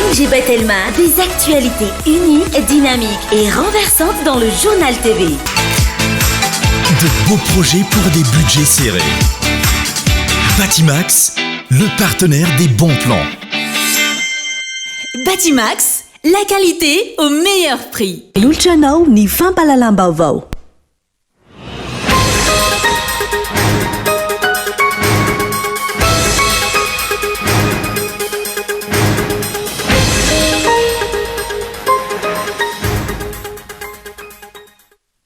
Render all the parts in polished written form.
ONG Batelma, des actualités uniques, dynamiques et renversantes dans le Journal TV. De beaux projets pour des budgets serrés. Batimax, le partenaire des bons plans. Batimax, la qualité au meilleur prix. Atolotra anao ny fampahalalam-baovao.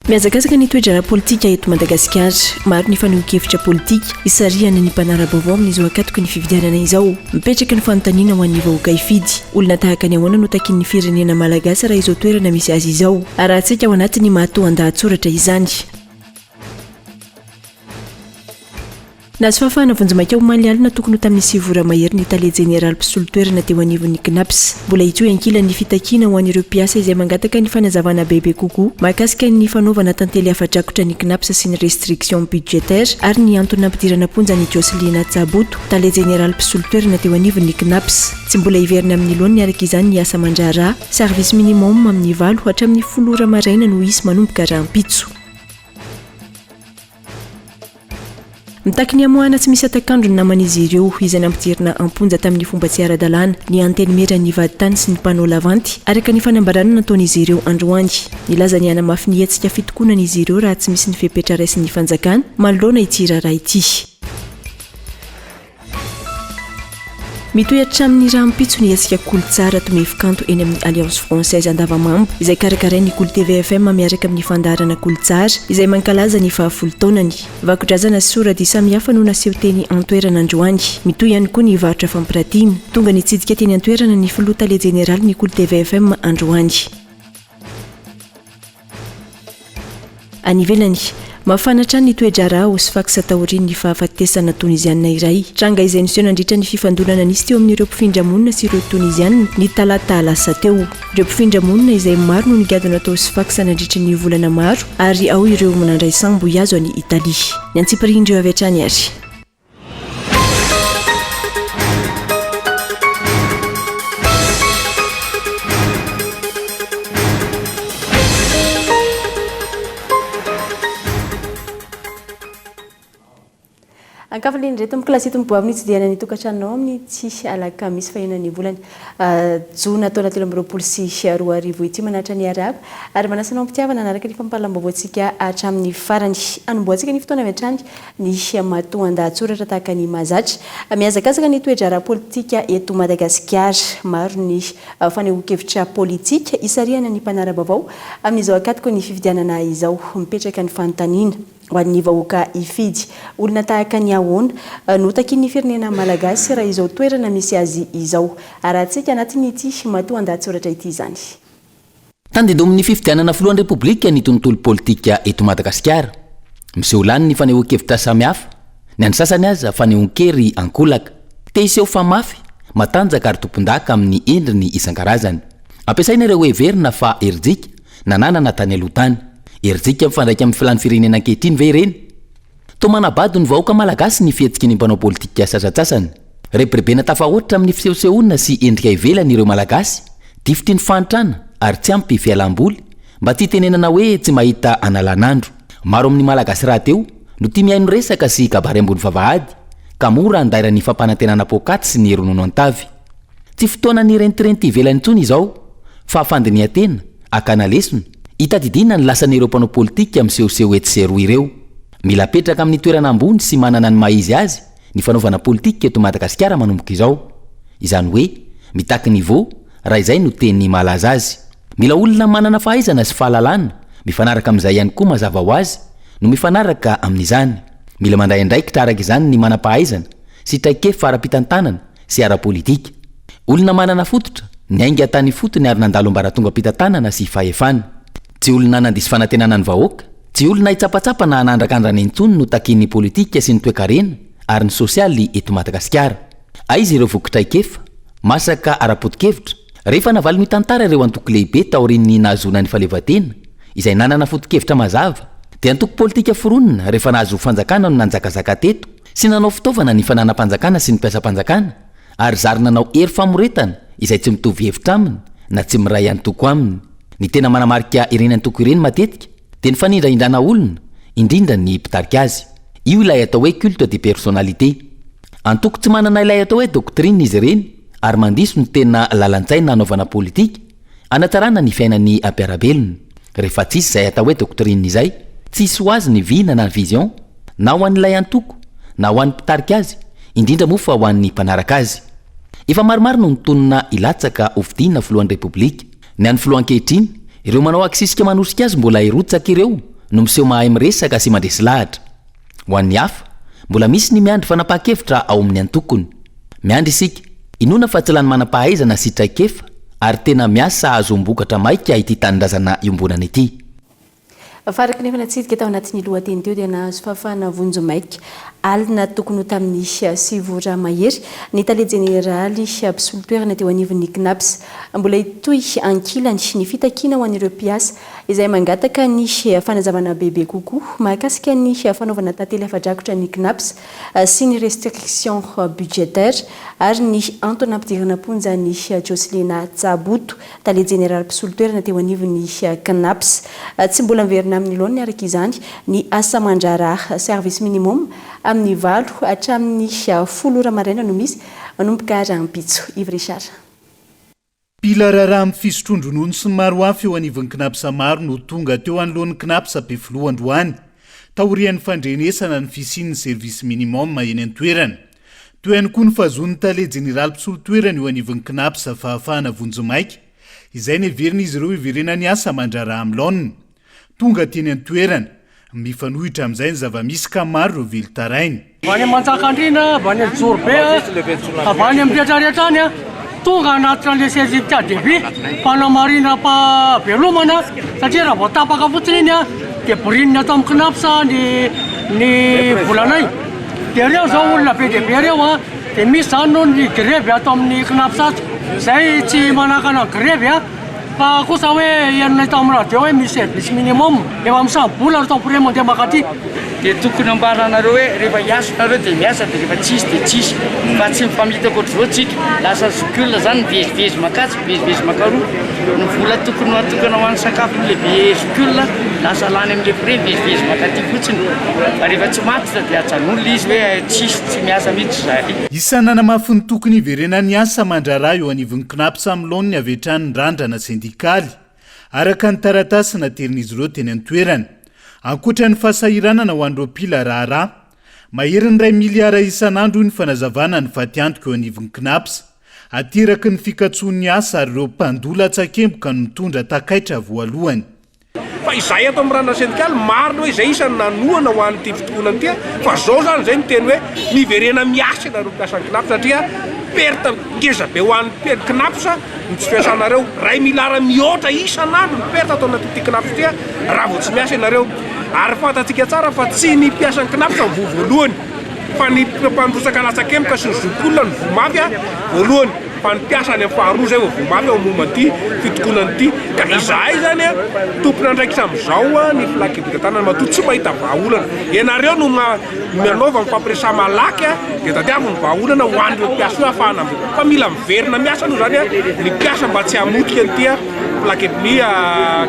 Mihazakazaka ny toe-draharaha politika eto Madagasikara. Maro ny fanehoan-kevitra politika isarihana ny mpanara-baovao amin'izao ankatoky ny fifidianana izao. Mipetraka ny fanontaniana ho an'ny vahoaka hifidy. Olona tahaka ny ahoana no takian'ny firenena malagasy raha izao toerana misy azy izao? Arahantsika ao anatin'ny matoandahatsoratra izany. Nahazo fahafahana vonjimaika omaly alina tokony ho tamin'ny sivy ora mahery ny tale jeneraly mpisolo toerana teo anivon'ny Cnaps. Mbola hitohy ankilany ny fitakiana ho an'ireo mpiasa izay mangataka ny fanazavana bebe kokoa mahakasika ny fanaovana tantely afa-drakotra ny Cnaps sy ny restriction budgétaire ary ny antony nampidirana am-ponja an'i Jocelyn Tsaboto, tale jeneraly mpisolo toerana teo anivon'ny Cnaps. Tsy mbola hiverina amin'ny laoniny araka izany ny asa aman-draharaha. Service minimum amin'ny valo hatramin'ny folo ora maraina no hisy manomboka rahampitso. Mitaky ny hamoahana tsy misy hatak'andro ny naman'izy ireo izay nampidirina am-ponja tamin'ny fomba tsy ara-dalàna ny Antenimieran'ny vadintany sy ny mpanao lavanty, araka ny fanambarana nataon'izy ireo androany. Nilaza ny hanamafy ny hetsika fitokonana izy ireo raha tsy misy ny fepetra raisin'ny fanjakana manoloana ity raharaha ity. Mitohy hatramin'ny rahampitso ny hetsika Kolotsara Tomefy Kanto eny amin'ny Alliance Française Andavamamba izay karakarain'ny Kolo TV FM miaraka amin'ny fandaharana Kolotsara izay mankalaza ny fahafolo taonany. Vakodrazana sy soradihy samihafa no naseho teny an-toerana androany. Mitohy ihany koa ny varotra fampiratiana. Tonga nitsidika teny an-toerana ny filoha tale jeneralin'ny Kolo TV FM androany. Any ivelany, mafana hatrany ny toe-draharaha ao Sfax taorian'ny fahafatesana Toniziana iray. Tranga izay niseho nandritra ny fifandonana nisy teo amin'ireo mpifindra monina sy ireo Toniziana ny talata lasa teo. Ireo mpifindra monina izay maro no nigadona tao Sfax nandritra ny volana maro ary ao ireo nandray sambo hihazo an'i Italia. Ny antsipirihin'ireo avy hatrany ary. Ankafaliana indray tompoko lahy sy tompo amin'ny nitsidihana ny tokantranonao amin'ity alakamisy faheno ny volana ah, jona taona 2023 ity. Manatra ny arahaba ary manasa anao am-pitiavana hanaraka ny fampahalalam-baovaontsika hatramin'ny farany. Hanombohantsika ny fotoana avy hatrany ny matoandahatsoratra tahaka ny mahazatra. Mihazakazaka ny toe-draharaha politika eto Madagasikara. Maro ny fanehoan-kevitra politika isarihana ny mpanara-baovao amin'izao ankatoky ny fifidianana izao. Mipetraka ny fanontaniana ho an'ny vahoaka hifidy. Olona tahaka ny ahoana no takian'ny firenena malagasy raha izao toerana misy azy izao? Arahantsika anatin'ity matoandahatsoratra ity izany. Tandindomin'ny fifidianana filohan'ny Repoblika ny tontolo politika eto Madagasikara. Miseho lany ny fanehoan-kevitra samihafa, ny an'ny sasany aza fanehoan-kery ankolaka. Te hiseho fa mafy, matanjaka ary tompondaka amin'ny endriny isan-karazany. Ampiasaina ireo heverina fa herijika nananana tany aloha tany. Herijika mifandraika amin'ny filan'ny firenena ankehitriny ve ireny? Toa manabado ny vahoaka malagasy ny fihetsiky ny mpanao politika sasantsasany. Rebirebena tafahoatra amin'ny fisehosehoana sy endrika ivelany ireo Malagasy, difotry ny fahantrana ary tsy ampy fialam-boly, mba tsy hitenenana hoe tsy mahita analan'andro. Maro amin'ny Malagasy rahateo no tia mihaino resaka sy kabary ambony vavahady, ka mora andairan'ny fampanantenana poakaty sy ny ronono an-tavy. Tsy fotoanan'ny rentirenty ivelany intsony izao, fa fandinihan-tena, hakana lesona, hitadidiana ny lasan'ireo mpanao politika misehoseho etsy sy eroa ireo. Mila apetraka amin'ny toerana ambony sy manana ny maha izy azy ny fanaovana politika eto Madagasikara manomboka izao. Izany hoe mitaky niveau raha izay no teny mahalaza azy. Mila olona manana fahaizana sy fahalalana mifanaraka amin'izay ihany koa mazava ho azy no mifanaraka amin'izany. Mila mandray andraikitra araka izany ny manam-pahaizana sy traikefa ara-pitantanana sy ara-politika. Olona manana fototra, niainga tany ifotony ary nandalo ambaratongam-pitantanana sy fahefana. Tsy olona nandiso fanantenana ny vahoaka, tsy olona hitsapatsapa na hanandrakandrana intsony no takian'ny politika sy ny toekarena ary ny sosialy eto Madagasikara. Aiza ireo voky traikefa, masaka ara-potokevitra? Rehefa navalin'ny tantara ireo antoko lehibe taorian'ny nahazoana ny fahaleovantena, izay nanana fotokevitra mazava, dia antoko politika foronina rehefa nahazo fanjakana no nanjakazaka teto sy nanao fitaovana ny fananam-panjakana sy ny mpiasam-panjakana ary zary nanao hery famoretana. izay tsy mitovy hevitra aminy na tsy miray antoko aminy. Ny tena manamarika ireny antoko ireny matetika dia ny fanindrahindrana olona, indrindra ny mpitarika azy. Io ilay atao hoe culte de personnalité. Antoko tsy manana ilay atao hoe doctrine izy ireny ary mandiso ny tena lalan-tsaina hanaovana politika hanatsarana ny fiainan'ny mpiara-belona. Rehefa tsisy izay atao hoe doctrine izay, tsisy ho azy ny vina na vision, na ho an'ilay antoko, na ho an'ny mpitarika azy, indrindra moa fa ho an'ny mpanaraka azy. Efa maromaro no nitonona hilatsaka hofidiana filohan'ny Repoblika. Ny an'ny filoha ankehitriny, ireo manao akisisika manosika azy mbola hirotsaka ireo no miseho mahay miresaka sy mandresy lahatra. Ho an'ny hafa, mbola misy ny miandry fanapahan-kevitra ao amin'ny antokony. Miandry isika. Inoana fa tsy lany manam-pahaizana sy traikefa ary tena miasa hahazoam-bokatra maika ity tanindrazana iombonana ity. Fa araka ny efa natsidika tao anatin'ny lohateny teo dia nahazo fahafahana vonjimaika alina tokony ho tamin'ny sivy ora mahery ny tale jeneraly mpisolo toerana teo anivon'ny Cnaps. Mbola hitohy ankilany ny fitakiana ho an'ireo mpiasa izay mangataka ny fanazavana bebe kokoa mahakasika ny fanaovana tantely afa-drakotra ny Cnaps sy ny restriction budgétaire ary ny antony nampidirana am-ponja an'i Jocelena Tsaboto, tale jeneraly mpisolo toerana teo anivon'ny Cnaps. Tsy mbola miverina amin'ny laoniny araka izany ny asa aman-draharaha service minimum amin'ny valo hatramin'ny folo ora maraina no misy manomboka rahampitso. Yves Richard. Mpila raharaha amin'ny fisotroan-dronono sy ny maro hafa eo anivon'ny Cnaps maro no tonga teo anoloan'ny Cnaps Ampefiloha androany, taorian'ny fandrenesana ny fisian'ny service minimum eny an-toerana. Teo ihany koa ny fahazoan'ny tale jeneraly mpisolo toerana eo anivon'ny Cnaps fahafahana vonjimaika, izay neverin'izy ireo hiverenany asa aman-draharaha amin'ny laoniny. Tonga teny an-toerana. Mifanohitra amin'izay ny zava-misy ka maro ireo velon-taraina. Avy any Manjakandriana, avy any Anjorobe, avy any amin'ny rehetra rehetra any, tonga hanatitra an'ilay certificat de vie, fanamarinam-pahavelomana, satria raha vao tapaka fotsiny iny dia borininy ato amin'ny Cnaps ny ny volanay. Dia ireo izao olona be dia be ireo dia misy izany noho ny grevy ato amin'ny Cnaps ato. Izay tsy manakana ny grevy. Fa kosa hoe henonay tamin'ny radio hoe misy service minimum, efa misabo-bola ry temporaire mandeha mankaty. Dia tokony ambaranareo hoe rehefa hiasa nareo dia miasa dia rehefa tsisy dia tsisy fa tsy mifamitaka ohatr'izao tsika, lasa zokiolona zany mivezivezy mankatsy mivezivezy mankaroa, ny vola tokony ho atokana ho an'ny sakafon'ny lehibe zokiolona lasa lany amin'le frais mivezivezy mankaty fotsiny fa rehefa tsy matotra dia ajanony le izy hoe tsisy tsy miasa mihitsy zahay. Isan'ny nanamafy ny tokony hiverenan'ny asa aman-draharaha eo anivon'ny Cnaps amin'ny laoniny avy hatrany ny randrana sendikaly, araka ny taratasy naterin'izy ireo teny an-toerana. Ankoatra ny fahasahiranana ho an'ireo mpila raharaha, maherin'ny iray miliara isan'andro hoy ny fanazavana ny fatiantoka eo anivon'ny Cnaps, ateraky ny fikatsoan'ny asa ary ireo mpandoa latsakemboka no mitondra takaitra voalohany. Fa izahay ato amin'ny Randrana Sendikaly, marina hoe izay isan'ny nanohana ho an'ity fitokonana ity, fa izao izany izay miteny hoe miverena miasa ianareo mpiasan'ny Cnaps satria perte ngeza be ho an'ny Cnaps ny tsy fiasanareo. Iray miliara mihoatra isan'andro ny perte ato anatin'ity Cnaps ity raha vao tsy miasa ianareo. Ary fantatsika tsara fa tsy ny mpiasan'ny Cnaps no voa voalohany fa ny mpandrotsaka latsakemboka sy ny zokiolona no voa mafy voalohany. Fa ny mpiasa any amin'ny faharoa izay vao voa mafy ao momba ity fitokonana ity. Ka izahay izany tompon'andraikitra amin'izao ny filan-kevi-pitantanana matoa tsy mahita vahaolana. Ianareo no manaova mifampiresaha malaky dia tadiavo ny vahaolana ho an'ireo mpiasa io ahafahana fa mila miverina miasa aloha izany ny mpiasa mba tsy hamotika an'ity filan-kevi-ny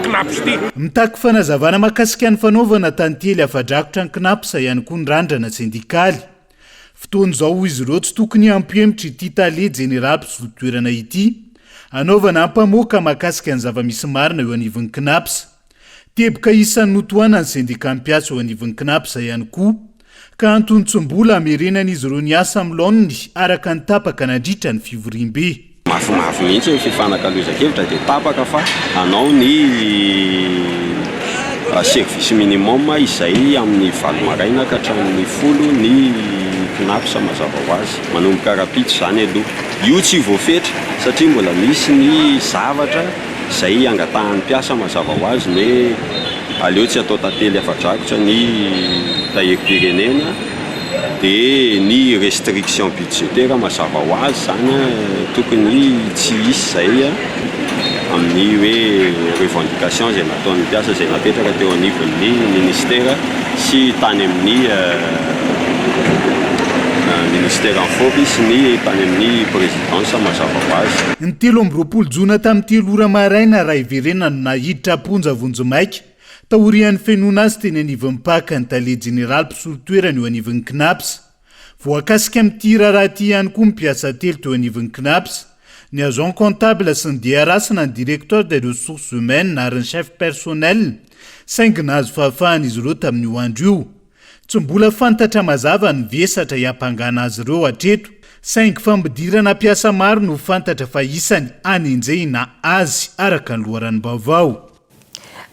Cnaps ity. Mitaky fanazavana mahakasika ny fanaovana tantely afa-drakotra ny Cnaps ihany koa ny randrana sendikaly. Fotoana izao hoy izy ireo tsy tokony hampihemotra ity tale jeneraly mpisolo toerana ity hanaovana ampamoaka mahakasika ny zava-misy marina eo anivon'ny Cnaps. Teboka isan'ny notohanan'ny sendikà mpiasa eo anivon'ny Cnaps ihany koa ka antony tsy mbola hamerenan'izy ireo ny asa amin'ny laoniny araka ny tapaka nandritra ny fivoriambe. Mafimafy mihitsy ny fifanakalozan-kevitra dia tapaka fa hanao ny service minimum izay amin'ny valo maraina ka hatramin'ny folo ny Cnaps mazava ho azy. Manomboka rahampitso izany aloha. Io tsy voafetra satria mbola misy ny zavatra izay angatahan'ny mpiasa mazava ho azy ny hoe aleo tsy atao tantely afa-drakotra ny tahirim-pirenena. Dia ny restriction budgétaire mazava ho azy izany tokony tsy hisy izay amin'ny hoe revendication izay nataon'ny mpiasa izay napetraka teo anivon'ny ministera sy tany amin'ny Ministera Anfôby sy ny tany amin'ny Présidence mazava ho azy. Ny 23 jona tamin'ny telo ora maraina raha hiverenana no naiditra am-ponja vonjimaika, taorian'ny fenoana azy teny anivon'ny Pac ny tale jeneraly mpisolo toerana eo anivon'ny Cnaps. Voakasika amin'ity raharaha ity ihany koa ny mpiasa telo teo anivon'ny Cnaps, ny agent comptable sy ny DRH na ny directeur des ressources humaines ary ny chef personnel, saingy nahazo fahafahana izy ireo tamin'io andro io. Tsy mbola fantatra mazava ny vesatra hiampangana azy ireo hatreto, saingy fampidirana mpiasa maro no fantatra fa isany hanenjehina azy, araka ny loharanom-baovao.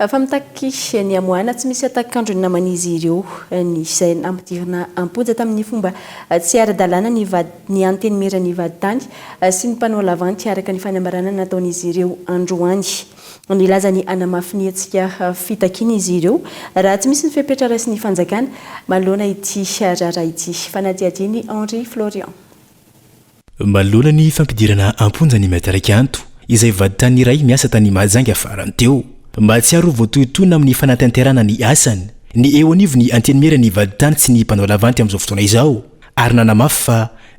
Fa mitaky ny hamoahana tsy misy atak'andro ny naman'izy ireo ny izay nampidirina am-ponja tamin'ny fomba tsy ara-dalàna ny vady ny Antenimieran'ny vadintany sy ny mpanao lavanty araka ny fanambarana nataon'izy ireo androany. Nilaza ny hanamafy ny hetsika fitakiana izy ireo raha tsy misy ny fepetra raisin'ny fanjakana manoloana ity raharaha ity. Fanadihadian'i Henri Florian. Manoloana ny fampidirana am-ponja an'i Maître Kanto, izay vadintany iray miasa tany Mahajanga farany teo. Mahatsiaro ho voatohintohina amin'ny fanatanterahana ny asany, ny eo anivon'ny Antenimieran'ny vadintany sy ny mpanao lavanty amin'izao fotoana izao, ary nanamafy fa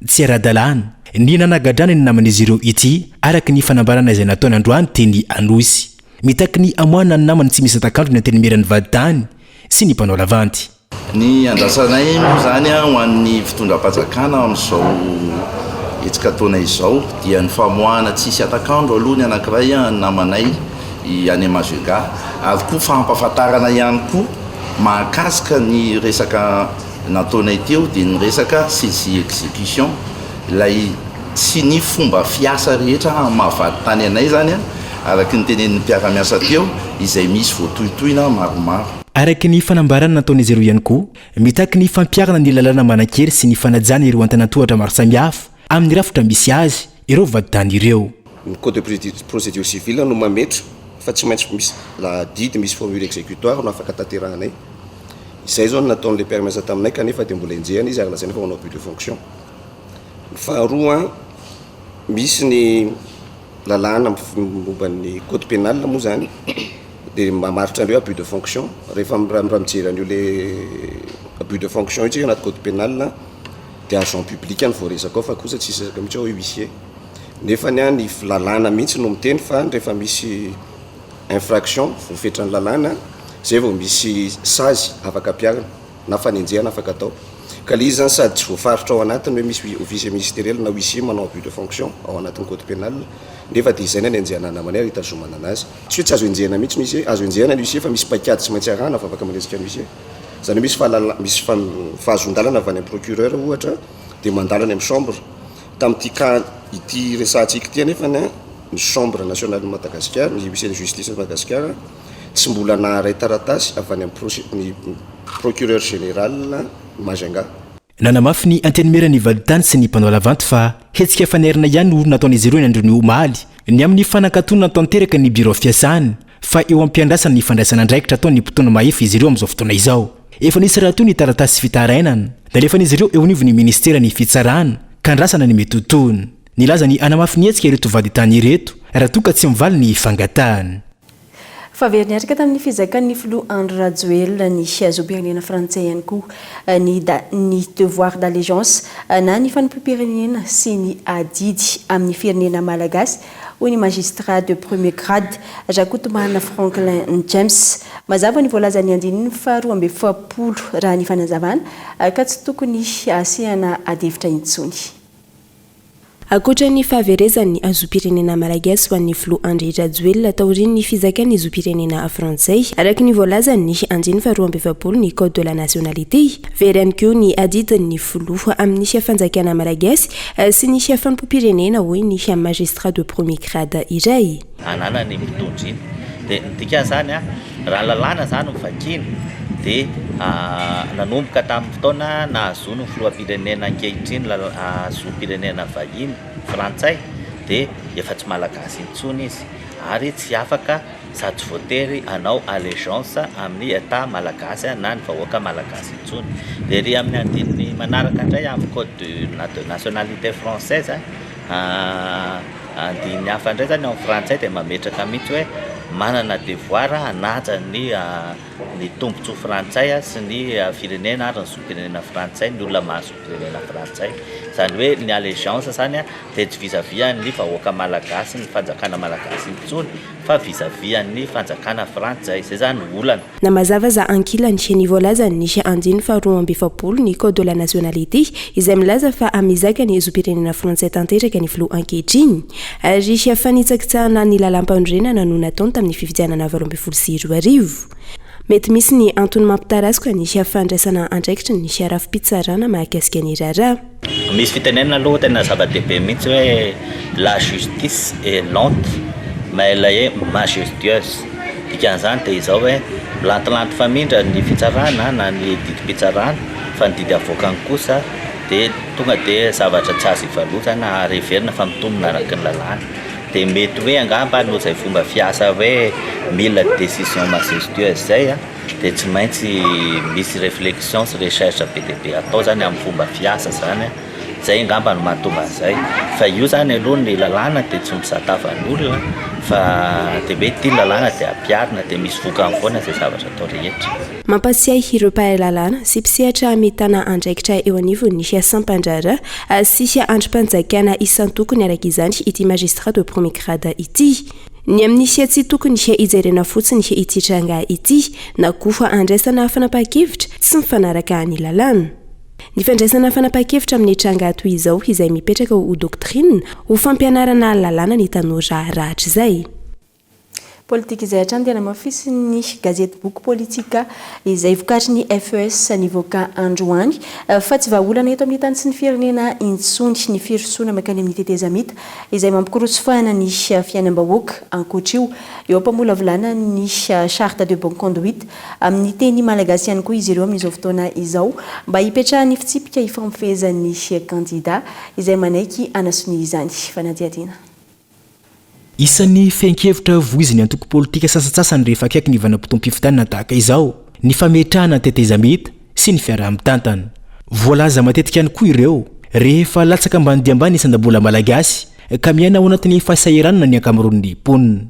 tsy ara-dalàna ny nanagadrana ny naman'izy ireo ity, araka ny fanambarana izay nataony androany teny Anosy. Mitaky ny hamoahana ny namany tsy misy atakandro ny Antenimieran'ny vadintany sy ny mpanao lavanty. Ny andrasanay moa izany ho an'ny fitondram-panjakana amin'izao hetsika ataonay izao dia ny famoahana tsisy hatak'andro aloha ny anankiray ny namanay any Majunga ary koa fampahafantarana ihany koa mahakasika ny resaka nataonay teo dia ny resaka saisie execution ilay sy ny fomba fiasa rehetra amin'ny maha vadintany anay izany araka ny tenenin'ny mpiara-miasa teo izay misy voatohitohina maromaro. Araka ny fanambarana nataon'izy ireo ihany koa, mitaky ny fampiharana ny lalàna manan-kery sy ny fanajana ireo antanantohatra maro samihafa amin'ny rafitra misy azy ireo vadintany ireo. Ny code de procédure civile no mametra fa tsy maintsy misy didy misy formule exécutoire no afaka tanterahanay. Izay izao no nataon'ilay mpiara-miasa taminay kanefa dia mbola enjehina izy ary lazaina fa manao abus de fonction. Ny faharoa, misy ny lalàna momba ny code pénal moa izany dia mamaritra an'ireo abus de fonction. Rehefa raha mijery an'io le abus de fonction io tsika anaty code pénal dia agent public no voaresaka ao fa kosa tsisy resaka mihitsy ao hoe huissier. Nefa ny ny lalàna mihitsy no miteny fa rehefa misy infraction voafetran'ny lalàna zay vao misy sazy afaka ampiharina. na fanenjehana afaka atao. Ka le izy zany sady tsy voafaritra ao anatiny hoe misy officier ministeriel na huissier manao abus de fonction ao anatin'ny code pénal nefa dia izay ny anenjehana ny namany ary hitazomana anazy. Tsy hoe tsy azo enjehina mihitsy ny huissier, azo enjehina ny huissier fa misy paikady tsy maintsy arahana vao afaka manenjika ny huissier. Izany hoe misy fahalala, misy fahazoan-dalana avy any amin'ny procureur ohatra dia mandalo any amin'ny chambre. Tamin'ity cas ity resahantsika ity anefa ny chambre nationale-n'i Madagasikara, ny huissier de justice-n'i Madagasikara, Tsy mbola naharay taratasy avy any amin'ny procureur général Majunga. Nanamafy ny Antenimieran'ny vadintany sy ny mpanao lavanty fa hetsika fanairana ihany no nataon'izy ireo ny andron'ny omaly ny amin'ny fanakatonana tanteraka ny birao fiasany fa eo am-piandrasana ny fandraisana andraikitra ataon'ny mpitondra mahefa izy ireo amin'izao fotoana izao. Efa nisy rahateo ny taratasy fitarainana nalefan'izy ireo eo anivon'ny ministeran'ny fitsarana ka andrasana ny mety ho tohiny. Nilaza ny hanamafy ny hetsika ireto vadintany ireto raha toa ka tsy mivaly ny fangatahany. Fa very niaraka tamin'ny fizakan'ny filoha Andry Rajoelina ny zom-pirenena frantsay ihany koa ny ny devoir d'allégeance na ny fanompoam-pirenena sy ny adidy amin'ny firenena malagasy, hoy ny magistrat de premier grade Rakotomanana Franklin James. Mazava ny voalazan'ny andininy faha 42 raha ny fanazavana ka tsy tokony hasiana adihevitra intsony. Ankoatra ny fahaverezan'ny zom-pirenena malagasy ho an'ny filoha Andry Rajoelina taorian'ny fizakan'ny zom-pirenena frantsay, araka ny voalazan'ny andininy faha 42 ny Code de la nationalité, very ihany koa ny adidin'ny filoha amin'ny fanjakana malagasy sy ny fanompoam-pirenena, hoy ny magistrat de premier grade iray. Ananany mpitondra iny. Dia ny dikan'izany an, raha lalàna izany no vakiana dia nanomboka tamin'ny fotoana nahazoan'ny filoham-pirenena ankehitriny zom-pirenena vahiny frantsay dia efa tsy malagasy intsony izy ary tsy afaka sady tsy voatery hanao allégeance amin'ny Etat malagasy na ny vahoaka malagasy intsony. Dia ery amin'ny andininy manaraka indray amin'ny code de nationalité française, Andininy hafa indray izany ao amin'ny frantsay dia mametraka mihitsy hoe manana devoir hanaja ny ny tombontsoa frantsay sy ny firenena ary ny zom-pirenena frantsay, ny olona maha zom-pirenena frantsay. Izany hoe ny allégeance izany dia tsy vis-à-vis an'ny vahoaka malagasy, ny fanjakana malagasy intsony fa vis-à-vis an'ny fanjakana frantsay. Izay izany no olana. Na mazava aza ankilany ny voalazan'ny andininy faha 42 ny Code de la nationalité izay milaza fa mizaka ny zom-pirenena frantsay tanteraka ny filoha ankehitriny ary fanitsakitsahana ny lalàmpanorenana no nataony tamin'ny fifidianana 2018. Mety misy ny antony mampitarazoka ny fandraisana andraikitry ny rafi-pitsarana mahakasika ny raharaha. Misy fitenenana aloha tena zava-dehibe mihitsy hoe la justice est lente mais elle est majestueuse. Dikan'izany dia izao hoe milantolanto famindra ny fitsarana na ny didim-pitsarana fa ny didy avoakany kosa dia tonga dia zavatra tsy azo ivalozana ary heverina fa mitombina araka ny lalàna. Dia mety hoe angamba noho izay fomba fiasa hoe mila décision majestueuse izay dia tsy maintsy misy réflexion sy recherche be dia be atao zany amin'ny fomba fiasa zany, izay angamba no mahatonga an'izay. Fa io zany aloha ny lalàna dia tsy mizaha tavan'olona fa dia hoe ity ny lalàna dia ampiharina dia misy vokany foana izay zavatra atao rehetra. Mampatsiahy ireo mpahay lalàna sy mpisehatra mitana andraikitra eo anivon'ny sampan-draharaha sy andrim-panjakana isan-tokony araka izany ity magistrat de premier grade ity. Ny amin'ny tsy tokony hijerena fotsiny ity tranga ity na koa handraisana fanapahan-kevitra tsy mifanaraka ny lalàna. Ny fandraisana fanapahan-kevitra amin'ny tranga toy izao izay mipetraka ho doctrine ho fampianarana lalàna ny tanora rahatrizay. Politika izay hatrany dia namafisin'ny gazety boky Politika izay vokatry ny FES nivoaka androany fa tsy vahaolana eto amin'ny tany sy ny firenena intsony ny firosoana mankany amin'ny tetezamita izay mampikorosofahana ny fiainam-bahoaka. Ankoatra io, eo am-pamolavolana ny charte de bonne conduite amin'ny teny malagasy ihany koa izy ireo amin'izao fotoana izao mba hipetrahan'ny fitsipika hifampifehezan'ny kandida izay manaiky hanasonia izany fanadihadiana. Isan'ny fehin-kevitra voizin'ny antoko politika sasantsasany rehefa akaiky ny vanim-potoam-pifidianana tahaka izao ny fametrahana ny tetezamita sy ny fiaraha-mitantana. Voalaza matetika ihany koa ireo rehefa latsaka ambany dia ambany ny sandam-bola malagasy ka miaina ao anatin'ny fahasahiranana ny ankamaroan'ny mponina.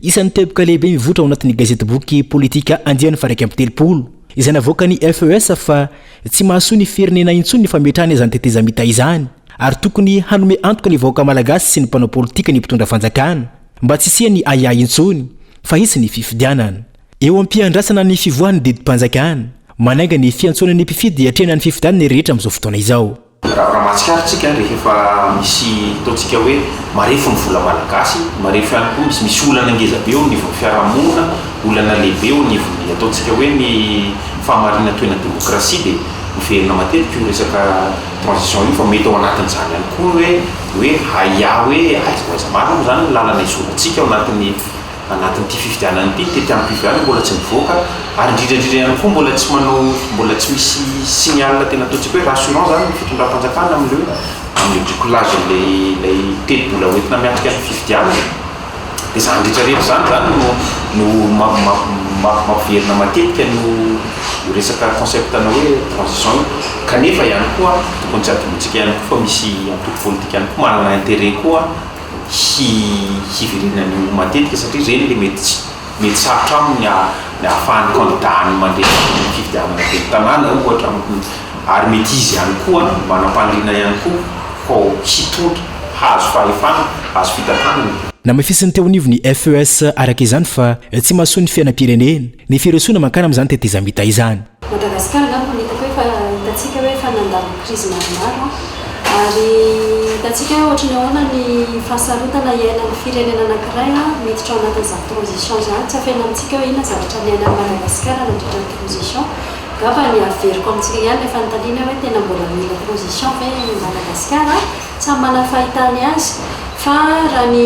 Isan'ny teboka lehibe mivoitra ao anatin'ny gazetiboky Politika andiany faha-31 izay navoakan'ny FES fa tsy mahasoa ny firenena intsony ny fametrahana izany tetezamita izany. ary tokony hanome antoka ny vahoaka malagasy sy ny mpanao politika ny mpitondra fanjakana mba tsy hisian'ny ahiahy intsony fa hisy ny fifidianana. Eo am-piandrasana ny fivoahan'ny didim-panjakana, manainga ny fiantsoana ny mpifidy hiatrehana ny fifidianana ny rehetra amin'izao fotoana izao. Raha mahatsikaritra isika rehefa misy ataontsika hoe marefo ny vola malagasy, marefo ihany koa misy misy olana ngeza be eo anivon'ny fiarahamonina, olana lehibe eo anivon'ny ataontsika hoe ny fahamarinan-toeran'ny demokrasia dia miverina matetika io resaka transition io fa mety ao anatin'izany ihany koa ny hoe hoe ahiahy hoe aiza ho aiza marina moa izany ny lalana hizorantsika ao anatin'ny anatin'ity fifidianana ity, ny tetiandrom-pifidianana mbola tsy nivoaka ary indrindra indrindra ihany koa mbola tsy manao mbola tsy misy signal tena ataontsika hoe rassurant izany ny fitondram-panjakana amin'ilay hoe amin'ilay bricolage ilay ilay tetibola hoentina miatrika ny fifidianana. Dia izany rehetra rehetra izany izany no no mampiverina matetika an'io io resaka concept ana hoe transition io. Kanefa ihany koa tokony tsy hadinointsika ihany koa fa misy antoko politika ihany koa manana intérêt koa hi hiverenan'io matetika satria ireny ilay mety tsy mety sarotra aminy ny ny ahafahan'ny candidat-ny mandresy ny fifidianana ben'ny tanàna ohatra ary mety izy ihany koa manam-paniriana ihany koa ho hitondra, hahazo fahefana, hahazo fitantanana. Namafisin'ny teo anivon'ny FES araka izany fa tsy mahasoa ny fiainam-pirenena ny firosoana mankany amin'izany tetezamita izany. Madagascar angamba no hitako hoe efa hitantsika hoe efa nandalo crise maromaro an, ary hitantsika hoe ohatry ny ahoana ny fahasarotana iainan'ny firenena anankiray an, miditra ao anatin'izany transition izany, tsy afenina amintsika hoe inona zavatra niainan'i Madagasikara nandritra ny transition, angamba ny averiko amintsika ihany ilay fanontaniana hoe tena mbola mila transition ve i Madagasikara? Samy manana ny fahitany azy fa raha ny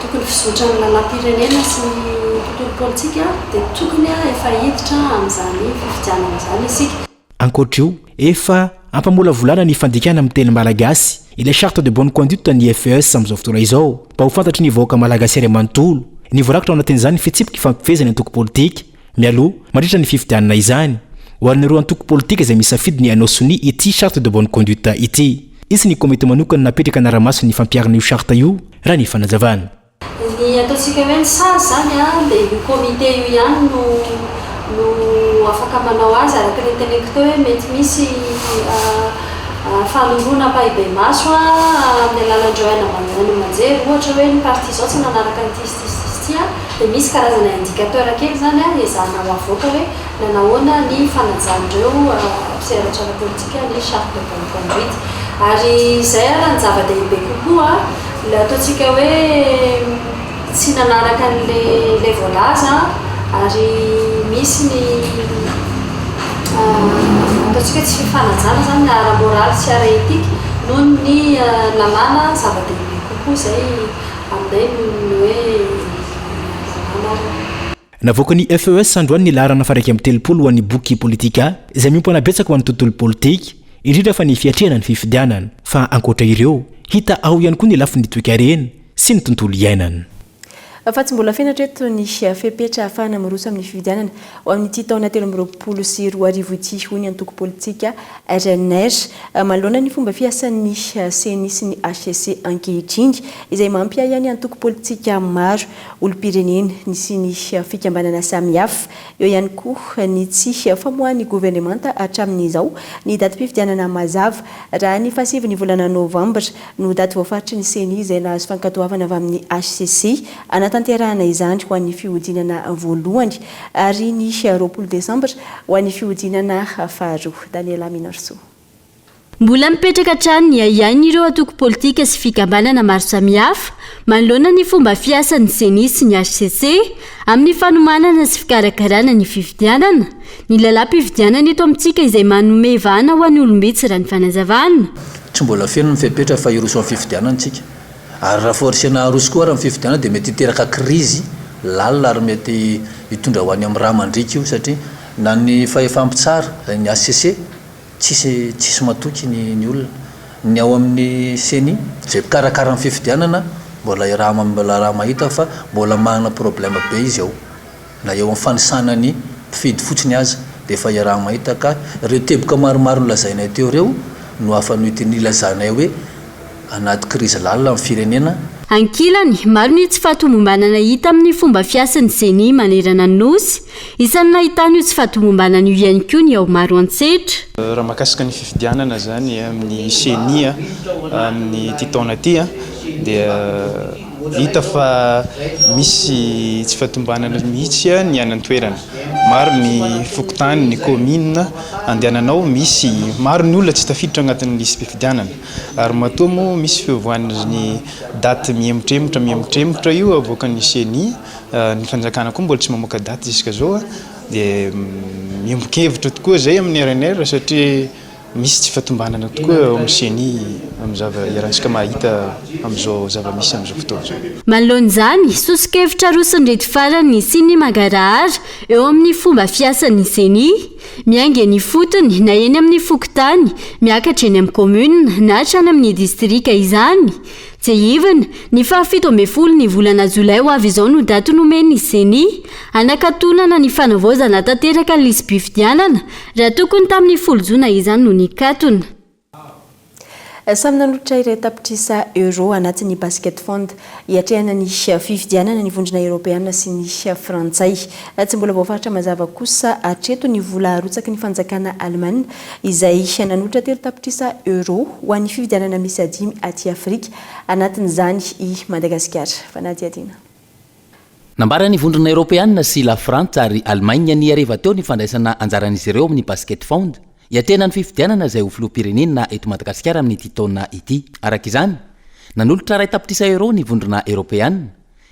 tokony fizotran'ny lalam-pirenena sy ny tontolo politika dia tokony efa hiditra amin'izany fifidianana izany isika. Ankoatra io, efa ampamolavolana ny fandikana amin'ny teny malagasy ilay charte de bonne conduite ny FES amin'izao fotoana izao mba ho fantatry ny vahoaka malagasy iray manontolo ny voarakitra ao anatin'izany fitsipiky ifampifehezan'ny antoko politika Mialoha, mandritra ny fifidianana izany, ho an'ireo antoko politika izay misafidy ny hanao sonia ity charte de bonne conduite ity. Hisy ny komity manokana napetraka hanara-maso ny fampiharana io charte io, raha ny fanazavana. Ny ataontsika hoe ny sazy izany dia io comité io ihany no no afaka manao azy araka ilay noteneniko teo hoe mety misy fanoroana ampahibemaso amin'ny alalan'ireo haino aman-jery ohatra hoe ny parti izao tsy nanaraka an'ity sy ity sy ity sy ity dia misy karazana indicateur kely izany ezahana ho avoaka hoe nanahoana ny fanajan'ireo mpisehatra ara-politika ny charte de bonne conduite ary izay ara ny zava-dehibe kokoa Ilay ataontsika hoe tsy nanaraka an'ilay voalaza ary misy ny ataontsika hoe tsy fifanajana izany na ara-moraly sy ara-etika noho ny lalàna zava-dehibe kokoa izay aminay noho ny hoe lalàna ary. Navoakan'ny FES androany ny laharana faha 31 ho an'ny boky Politika izay miompana betsaka ho an'ny tontolo politika, indrindra fa ny fiatrehana ny fifidianana. Fa ankoatra ireo, hita ao ihany koa ny lafiny toekarena sy ny tontolo iainana. Fa tsy mbola feno hatreto ny fepetra ahafahana miroso amin'ny fifidianana ho amin'ity taona 2023 ity, hoy ny antoko politika RNR. Manoloana ny fomba fiasan'ny Ceni sy ny hcc ankehitriny, izay mampiahiahy ny antoko politika maro, olom-pirenena, nisian'ny fikambanana samihafa. Eo ihany koa ny tsy famoahan'ny governemanta hatramin'izao ny datim-pifidianana mazava, raha ny fahasivin'ny volana novambra no daty voafaritry ny Ceni izay nahazo fankatoavana avy amin'ny hcc hanatanterahana izany ho an'ny fihodinana voalohany ary ny 20 desambra ho an'ny fihodinana faharoa. Daniela Minarsoa. Mbola mipetraka hatrany ny ahiahin'ireo antoko politika sy fikambanana maro samihafa manoloana ny fomba fiasan'ny Ceni sy ny hcc amin'ny fanomanana sy fikarakarana ny fifidianana, ny lalàm-pifidianana eto amintsika izay manome vahana ho an'ny olom-bitsy raha ny fanazavana. Tsy mbola feno ny fepetra fa hiroso amin'ny fifidianana isika. Ary raha forcena haroso koa ary ny fifidianana dia mety hiteraka krizy lalina ary mety hitondra ho any amin'ny rà mandriaka io satria na ny fahefam-pitsara, ny hcc, Tsisy tsisy matoky ny ny olona. Ny ao amin'ny ceni izay mpikarakara ny fifidianana mbola raha mbola raha mahita fa mbola manana problème be izy ao. Na eo amin'ny fanisana ny mpifidy fotsiny aza dia efa iaraha mahita ka ireo teboka maromaro nolazainay teo ireo no afa nilazanay hoe anaty krizy lalina ny firenena. Ankilany, maro ny tsy fahatomombanana hita amin'ny fomba fiasan'ny Ceni manerana ny Nosy. Isan'ny nahitana io tsy fahatomombanana io ihany koa ny ao Maroantsetra. Raha mahakasika ny fifidianana izany amin'ny Ceni amin'ity taona ity dia hita fa misy tsy fahatomombanana mihitsy ny any an-toerana. Maro ny fokontany, ny kaominina andehananao misy maro ny olona tsy tafiditra anatin'ny lisi-pifidianana. Ary matoa moa misy fiovan'ny daty mihemotremotra mihemotremotra io avoakan'ny ceni, ny fanjakana koa mbola tsy mamoaka daty jusqu'à zao dia miombon-kevitra tokoa izay amin'ny rnr satria misy tsy fahatombanana tokoa eo amin'ny ceni amin'ny zava iarahantsika mahita amin'izao zava-misy amin'izao fotoana izao. Manoloana izany, soso-kevitra aroson'ireto farany sy ny mangarahara eo amin'ny fomba fiasan'ny ceni. Miainga eny ifotony na eny amin'ny fokontany, miakatra eny amin'ny commune na hatrany amin'ny distrika izany. Tsiahivina, ny fahafito ambin'ny ny volana jolay ho avy izao no daty nomen'ny Ceni hanakatonana ny fanavaozana tanteraka ny lisi-pifidianana, raha tokony tamin'ny folo jona izany no nikatona. Samy nanolotra iray tapitrisa Euro anatin'ny Basket Fund hiatrehana ny fifidianana ny Vondrona Eoropeana sy ny Frantsay. Tsy mbola voafaritra mazava kosa hatreto ny vola harotsaky ny fanjakana Alemana izay nanolotra 3 tapitrisa Euro ho an'ny fifidianana miisa dimy aty Afrika, anatin'izany i Madagasikara. Fanadihadiana. Nambaran'ny Vondrona Eoropeana sy Lafrantsa ary Allemagne ny hariva teo ny fandraisana anjaran'izy ireo amin'ny Basket Fund Hiatrehana ny fifidianana izay ho filoham-pirenena eto Madagasikara amin'ity taona ity. Araka izany, nanolotra 1 tapitrisa euro ny Vondrona Eoropeana,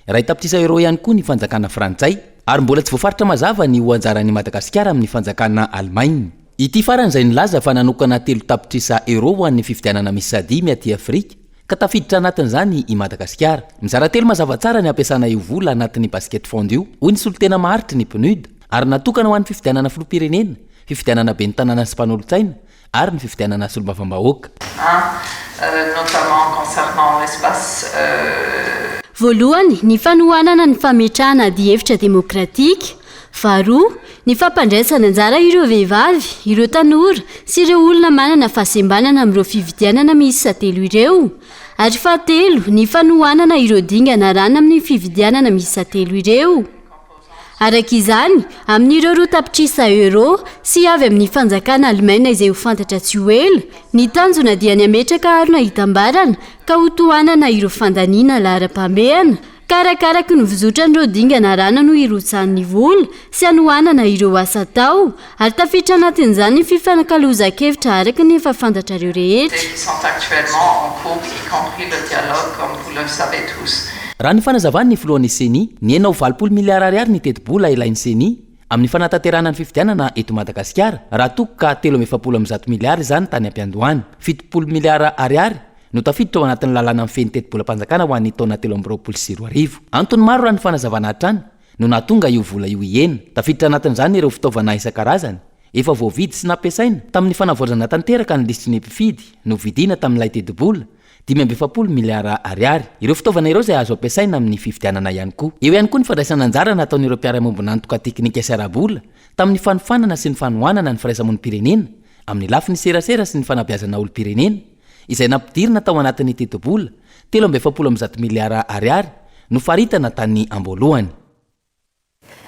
1 tapitrisa euro ihany koa ny fanjakana frantsay, ary mbola tsy voafaritra mazava ny ho anjaran'i Madagasikara amin'ny fanjakana Alemaina. Ity farany izay nilaza fa nanokana 3 tapitrisa euro ho an'ny fifidianana miisa dimy aty Afrika, ka tafiditra anatin'izany i Madagasikara. Mizara telo mazava tsara ny hampiasana io vola anatin'ny Basket Fund io, hoy ny solontena maharitry ny PNUD, ary natokana ho an'ny fifidianana filoham-pirenena, fifidianana ben'ny tanàna sy mpanolotsaina ary ny fifidianana solombavambahoaka. Notamment concernant l'espace. Voalohany, ny fanohanana ny fametrahana adihevitra demokratika. Faharoa, ny fampandraisana anjara ireo vehivavy, ireo tanora sy ireo olona manana fahasembanana amin'ireo fividianana miisa telo ireo. Ary fahatelo, ny fanohanana ireo dingana arahana amin'ny fividianana miisa telo ireo. Araka izany, amin'ireo 2 tapitrisa euros sy avy amin'ny fanjakana alemaina izay ho fantatra tsy ho ela, ny tanjona dia ny hametraka harona hitambarana ka ho tohanana ireo fandaniana laharam-pahamehana ka arakaraky ny fizotran'ireo dingana arahana no hirotsahan'ny vola sy hanohanana ireo asa atao ary tafiditra anatin'izany ny fifanakalozan-kevitra araka ny efa fantatrareo rehetra. Qui sont actuellement en cours, y compris le dialogue, comme vous le savez tous. Raha ny fanazavan'ny filohan'ny Ceni, nihena ho 80 miliara ariary ny tetibola ilain'ny Ceni amin'ny fanatanterahana ny fifidianana eto Madagasikara, raha toa ka 143 miliara izany tany am-piandohana. 70 miliara ariary no tafiditra ao anatin'ny lalàna mifehy ny tetibolam-panjakana ho an'ny taona 2023. Antony maro raha ny fanazavana hatrany no nahatonga io vola io hihena. Tafiditra anatin'izany ireo fitaovana isan-karazany efa voavidy sy nampiasaina tamin'ny fanavaozana tanteraka ny lisitry ny mpifidy novidiana tamin'ilay tetibola 45 miliara ariary. Ireo fitaovana ireo izay azo ampiasaina amin'ny fifidianana ihany koa. Eo ihany koa ny fandraisana anjara nataon'ireo mpiara-miombon'antoka teknika sy ara-bola tamin'ny fanofanana sy ny fanohanana ny firaisamonim-pirenena amin'ny lafiny serasera sy ny fanabeazana olom-pirenena izay nampidirina tao anatin'ny tetibola 143 miliara ariary nofaritana tany am-boalohany.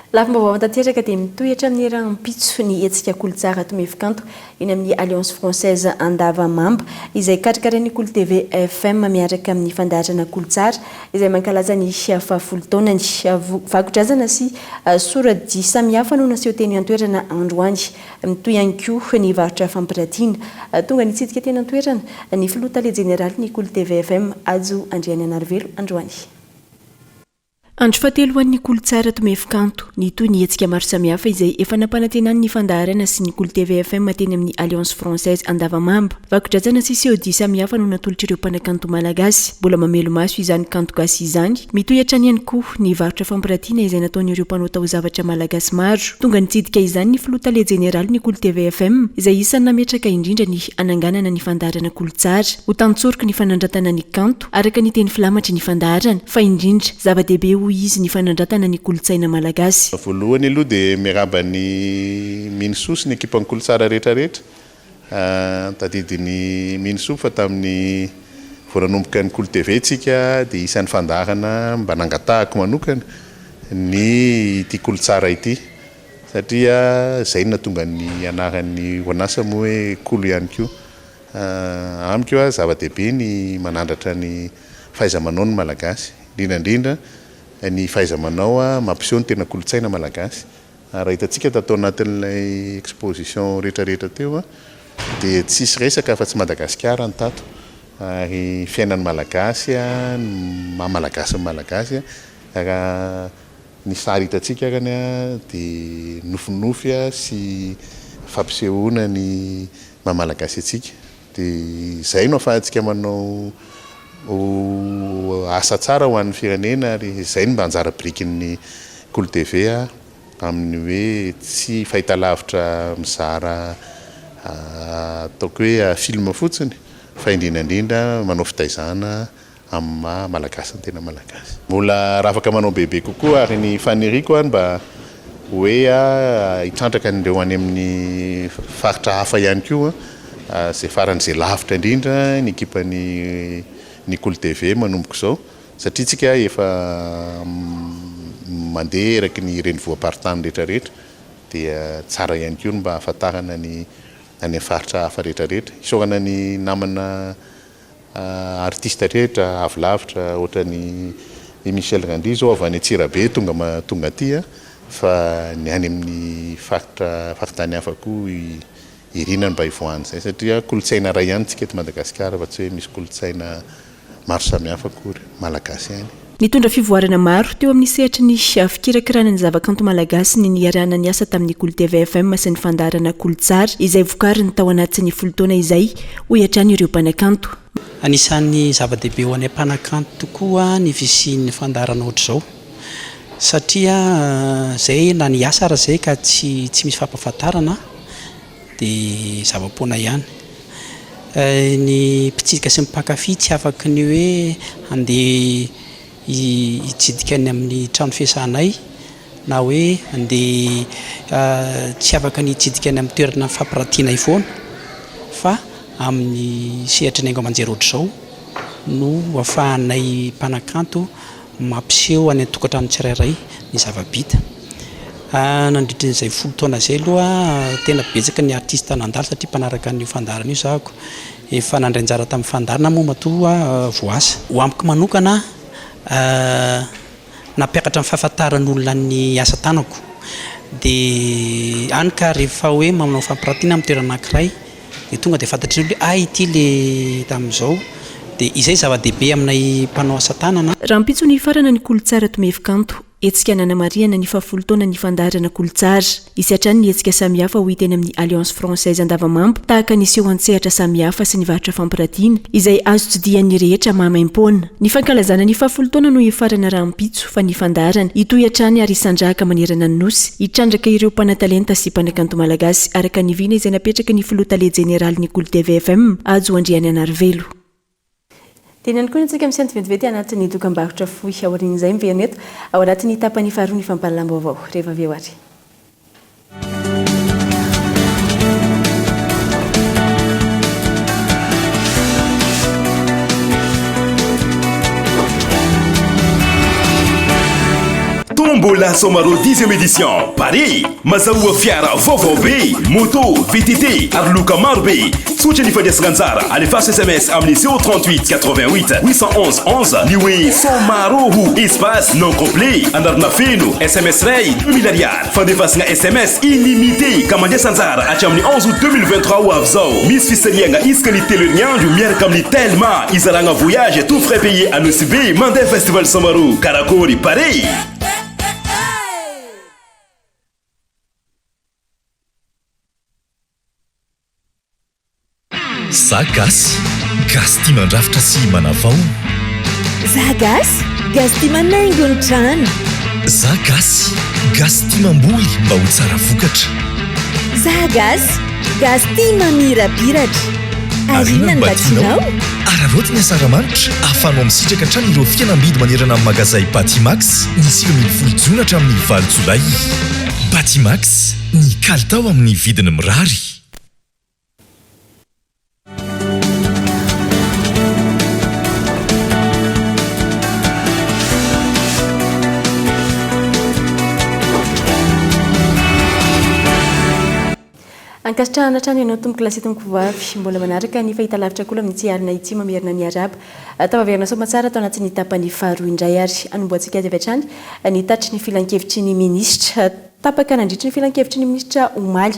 Lafim-baovao tanteraka dia mitohy hatramin'ny rahampitso ny hetsika Kolotsara Tomefikanto eny amin'ny Alliance Française Andavamamba izay karakarain'ny Kolo TV FM miaraka amin'ny fandaharana Kolotsara izay mankalaza ny fahafolo taonany. Vakodrazana sy soradihy samihafa no naseho teny an-toerana androany. Mitohy ihany koa ny varotra fampiratiana. Tonga nitsidika teny an-toerana ny filoha tale jeneralin'ny Kolo TV FM Hajo Andriananarivelo androany. Andro fahatelo ho an'ny Kolotsara Tomefikanto. Nitohy ny hetsika maro samihafa izay efa nampanantenan'ny fandaharana sy ny Kolo TV FM teny amin'ny Alliance Française Andavamamba. Vakodrazana sy seho dihy samihafa no natolotr'ireo mpanakanto malagasy. Mbola mamelo-maso izany kanto gasy izany. Mitohy hatrany ihany koa ny varotra fampiratiana izay nataon'ireo mpanao taozavatra malagasy maro. Tonga nitsidika izany ny filoha tale jeneralin'ny Kolo TV FM izay isan'ny nametraka indrindra ny hananganana ny fandaharana Kolotsara. Ho tantsoroky ny fanandratana ny kanto. Araka ny teny filamatry ny fandaharana, fa indrindra, zava-dehibe hoy izy ny fanandratana ny kolontsaina malagasy. Voalohany aloha dia miarahaba an'i Minosoa sy ny ekipan'ny Kolotsara rehetra rehetra. Tadidin'i Minosoa fa tamin'ny vao nanomboka ny Kolo TV tsika dia isan'ny fandaharana mba nangatahako manokana ny ity Kolotsara ity satria izay no nahatonga ny anaran'ny orinasa moa hoe Kolo ihany koa. Amiko, zava-dehibe ny manandratra ny fahaiza-manao ny Malagasy, indrindra indrindra ny fahaiza-manao mampiseho ny tena kolontsaina malagasy. Raha hitantsika tato anatin'ilay exposition rehetra rehetra teo dia tsisy resaka afa-tsy Madagasikara ny tato ary fiainan'ny Malagasy, ny maha Malagasy ny Malagasy. Raha ny sary hitantsika arany dia nofinofy sy fampisehoana ny maha Malagasy antsika. Dia izay no ahafahantsika manao asa tsara ho an'ny firenena ary izay no mba anjara birikin'ny Kolo TV amin'ny hoe tsy fahitalavitra mizara ataoko hoe film fotsiny fa indrindra indrindra manao fitaizana amin'ny maha Malagasy ny tena Malagasy. Mbola raha afaka manao bebe kokoa ary ny faniriako ary mba hoe hitrandraka an'ireo any amin'ny faritra hafa ihany koa izay faran'izay lavitra indrindra ny ekipan'ny ny Kolo TV manomboka izao satria tsika efa mandeha eraky ny renivohi-paritany rehetra rehetra dia tsara ihany koa ny mba hahafantarana ny any amin'ny faritra hafa rehetra rehetra. Isaorana ny namana Artiste rehetra avy lavitra ohatran'i i Michel Randria zao avy any Antsirabe tonga tonga aty fa ny any amin'ny faritra faritany hafa koa irina ny mba hivoahan'izay satria kolontsaina iray ihany tsika eto Madagasikara fa tsy hoe misy kolontsaina maro samihafa akory, Malagasy ihany. Nitondra fivoarana maro teo amin'ny sehatry ny fikirakirana ny zavakanto malagasy ny niarahana niasa tamin'ny Kolo TV FM sy ny fandaharana Kolotsara izay vokariny tao anatin'ny folo taona izay, hoy hatrany ireo mpanakanto. Anisan'ny zava-dehibe ho anay mpanakanto tokoa ny fisian'ny fandaharana ohatr'izao satria izay na ny asa ara izay ka tsy tsy misy fampahafantarana dia zava-poana ihany. Ny mpitsidika sy ny mpankafy tsy afaky ny hoe handeha hitsidika ny amin'ny trano fiasanay na hoe handeha tsy afaka ny hitsidika ny amin'ny toerana fampiratianay foana fa amin'ny sehatry ny haingo aman-jery ohatr'izao. no ahafahanay mpanakanto mampiseho any an-tokantrano tsirairay ny zava-bita. Nandritry izay folo taona izay aloha tena betsaka ny artista nandalo satria mpanaraka an'io fandaharana io zahako. Efa nandray anjara tamin'ny fandaharana moa matoa voaasa. Ho amiko manokana, nampiakatra ny fahafantaran'olona ny asa tanako. Dia hany ka rehefa hoe manao fampirantiana amin'ny toerana anankiray dia tonga dia fantatry ny olona hoe hay ity le tamin'izao. Dia izay zava-dehibe aminay mpanao asa tanana. Rahampitso ny hifarana ny Kolotsara Tomefy Kanto. Hetsika nanamarihana ny fahafolo taonan'ny fandaharana Kolotsara. Hisy hatrany ny hetsika samihafa ho hita eny amin'ny Alliance Française Andavamamba, tahaka ny seho an-tsehatra samihafa sy ny varotra fampiratiana, izay azo tsidihan'ny rehetra maimaimpoana. Ny fankalazana ny fahafolo taona no hifarana rahampitso, fa ny fandaharana, hitohy hatrany ary hisandrahaka manerana ny Nosy, hitrandraka ireo mpanatalenta sy mpanakanto malagasy, araka ny vina izay napetraky ny Filoha Tale Jeneralin'ny Kolo TV FM, Hajo Andriananarivelo. Teny ihany koa ny antsika misento vetivety anatin'ny dokambarotra fohy. Aorian'izay miverina eto ao anatin'ny tapany faharoa ny fampahalalam-baovao. Rehefa avy eo ary. Tombola Somarôho dixième édition, Paris, Mazahoa fiara vaovao be, moto, VTT ary loka maro be. Tsotra ny fandraisana anjara, alefaso sms amin'ny 038 88 811 11 ny hoe Somaroho, espace nom complet, anarana feno, sms iray 2000 ariary. Fandefasana sms illimité ka mandraisa anjara hatramin'ny 11 août 2023 ho avy izao. Misy fisarihana isaka ny telo herinandro miaraka amin'ny Telma, izaragna voyage tout frais payé à Nosy Be mandeha festival Somaroho. Karakôry pare! Za gasy, gasy tia mandrafitra sy manavao. Za gasy, gasy tia manaingo ny trano. Za gasy, gasy tia mamboly mba ho tsara vokatra. Za gasy, gasy tia mamirapiratra. Ary inona no mba tianao? Araraoty ny asaramanitra ahafahanao misitraka hatrany ireo fihenam-bidy manerana amin'ny magazay Batimax ny 19 jona hatramin'ny valo jolay. Batimax, ny kalitao amin'ny vidiny mirary. Ankasitrahana hatrany ianao tompoko lahy sy tompoko vavy mbola manaraka ny fahitalavitra kolo amin'ity alina ity mamerina ny arahaba tafaverina soamantsara tao anatin'ny tapany faharoa indray ary hanombohantsika azy avy hatrany ny tatitry ny filankevitry ny minisitra Tapaka nandritry ny filankevitry ny minisitra omaly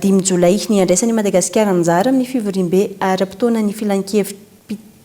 dimy jolay ny handraisan'i Madagasikara anjara amin'ny fivoriambe ara-potoanan'ny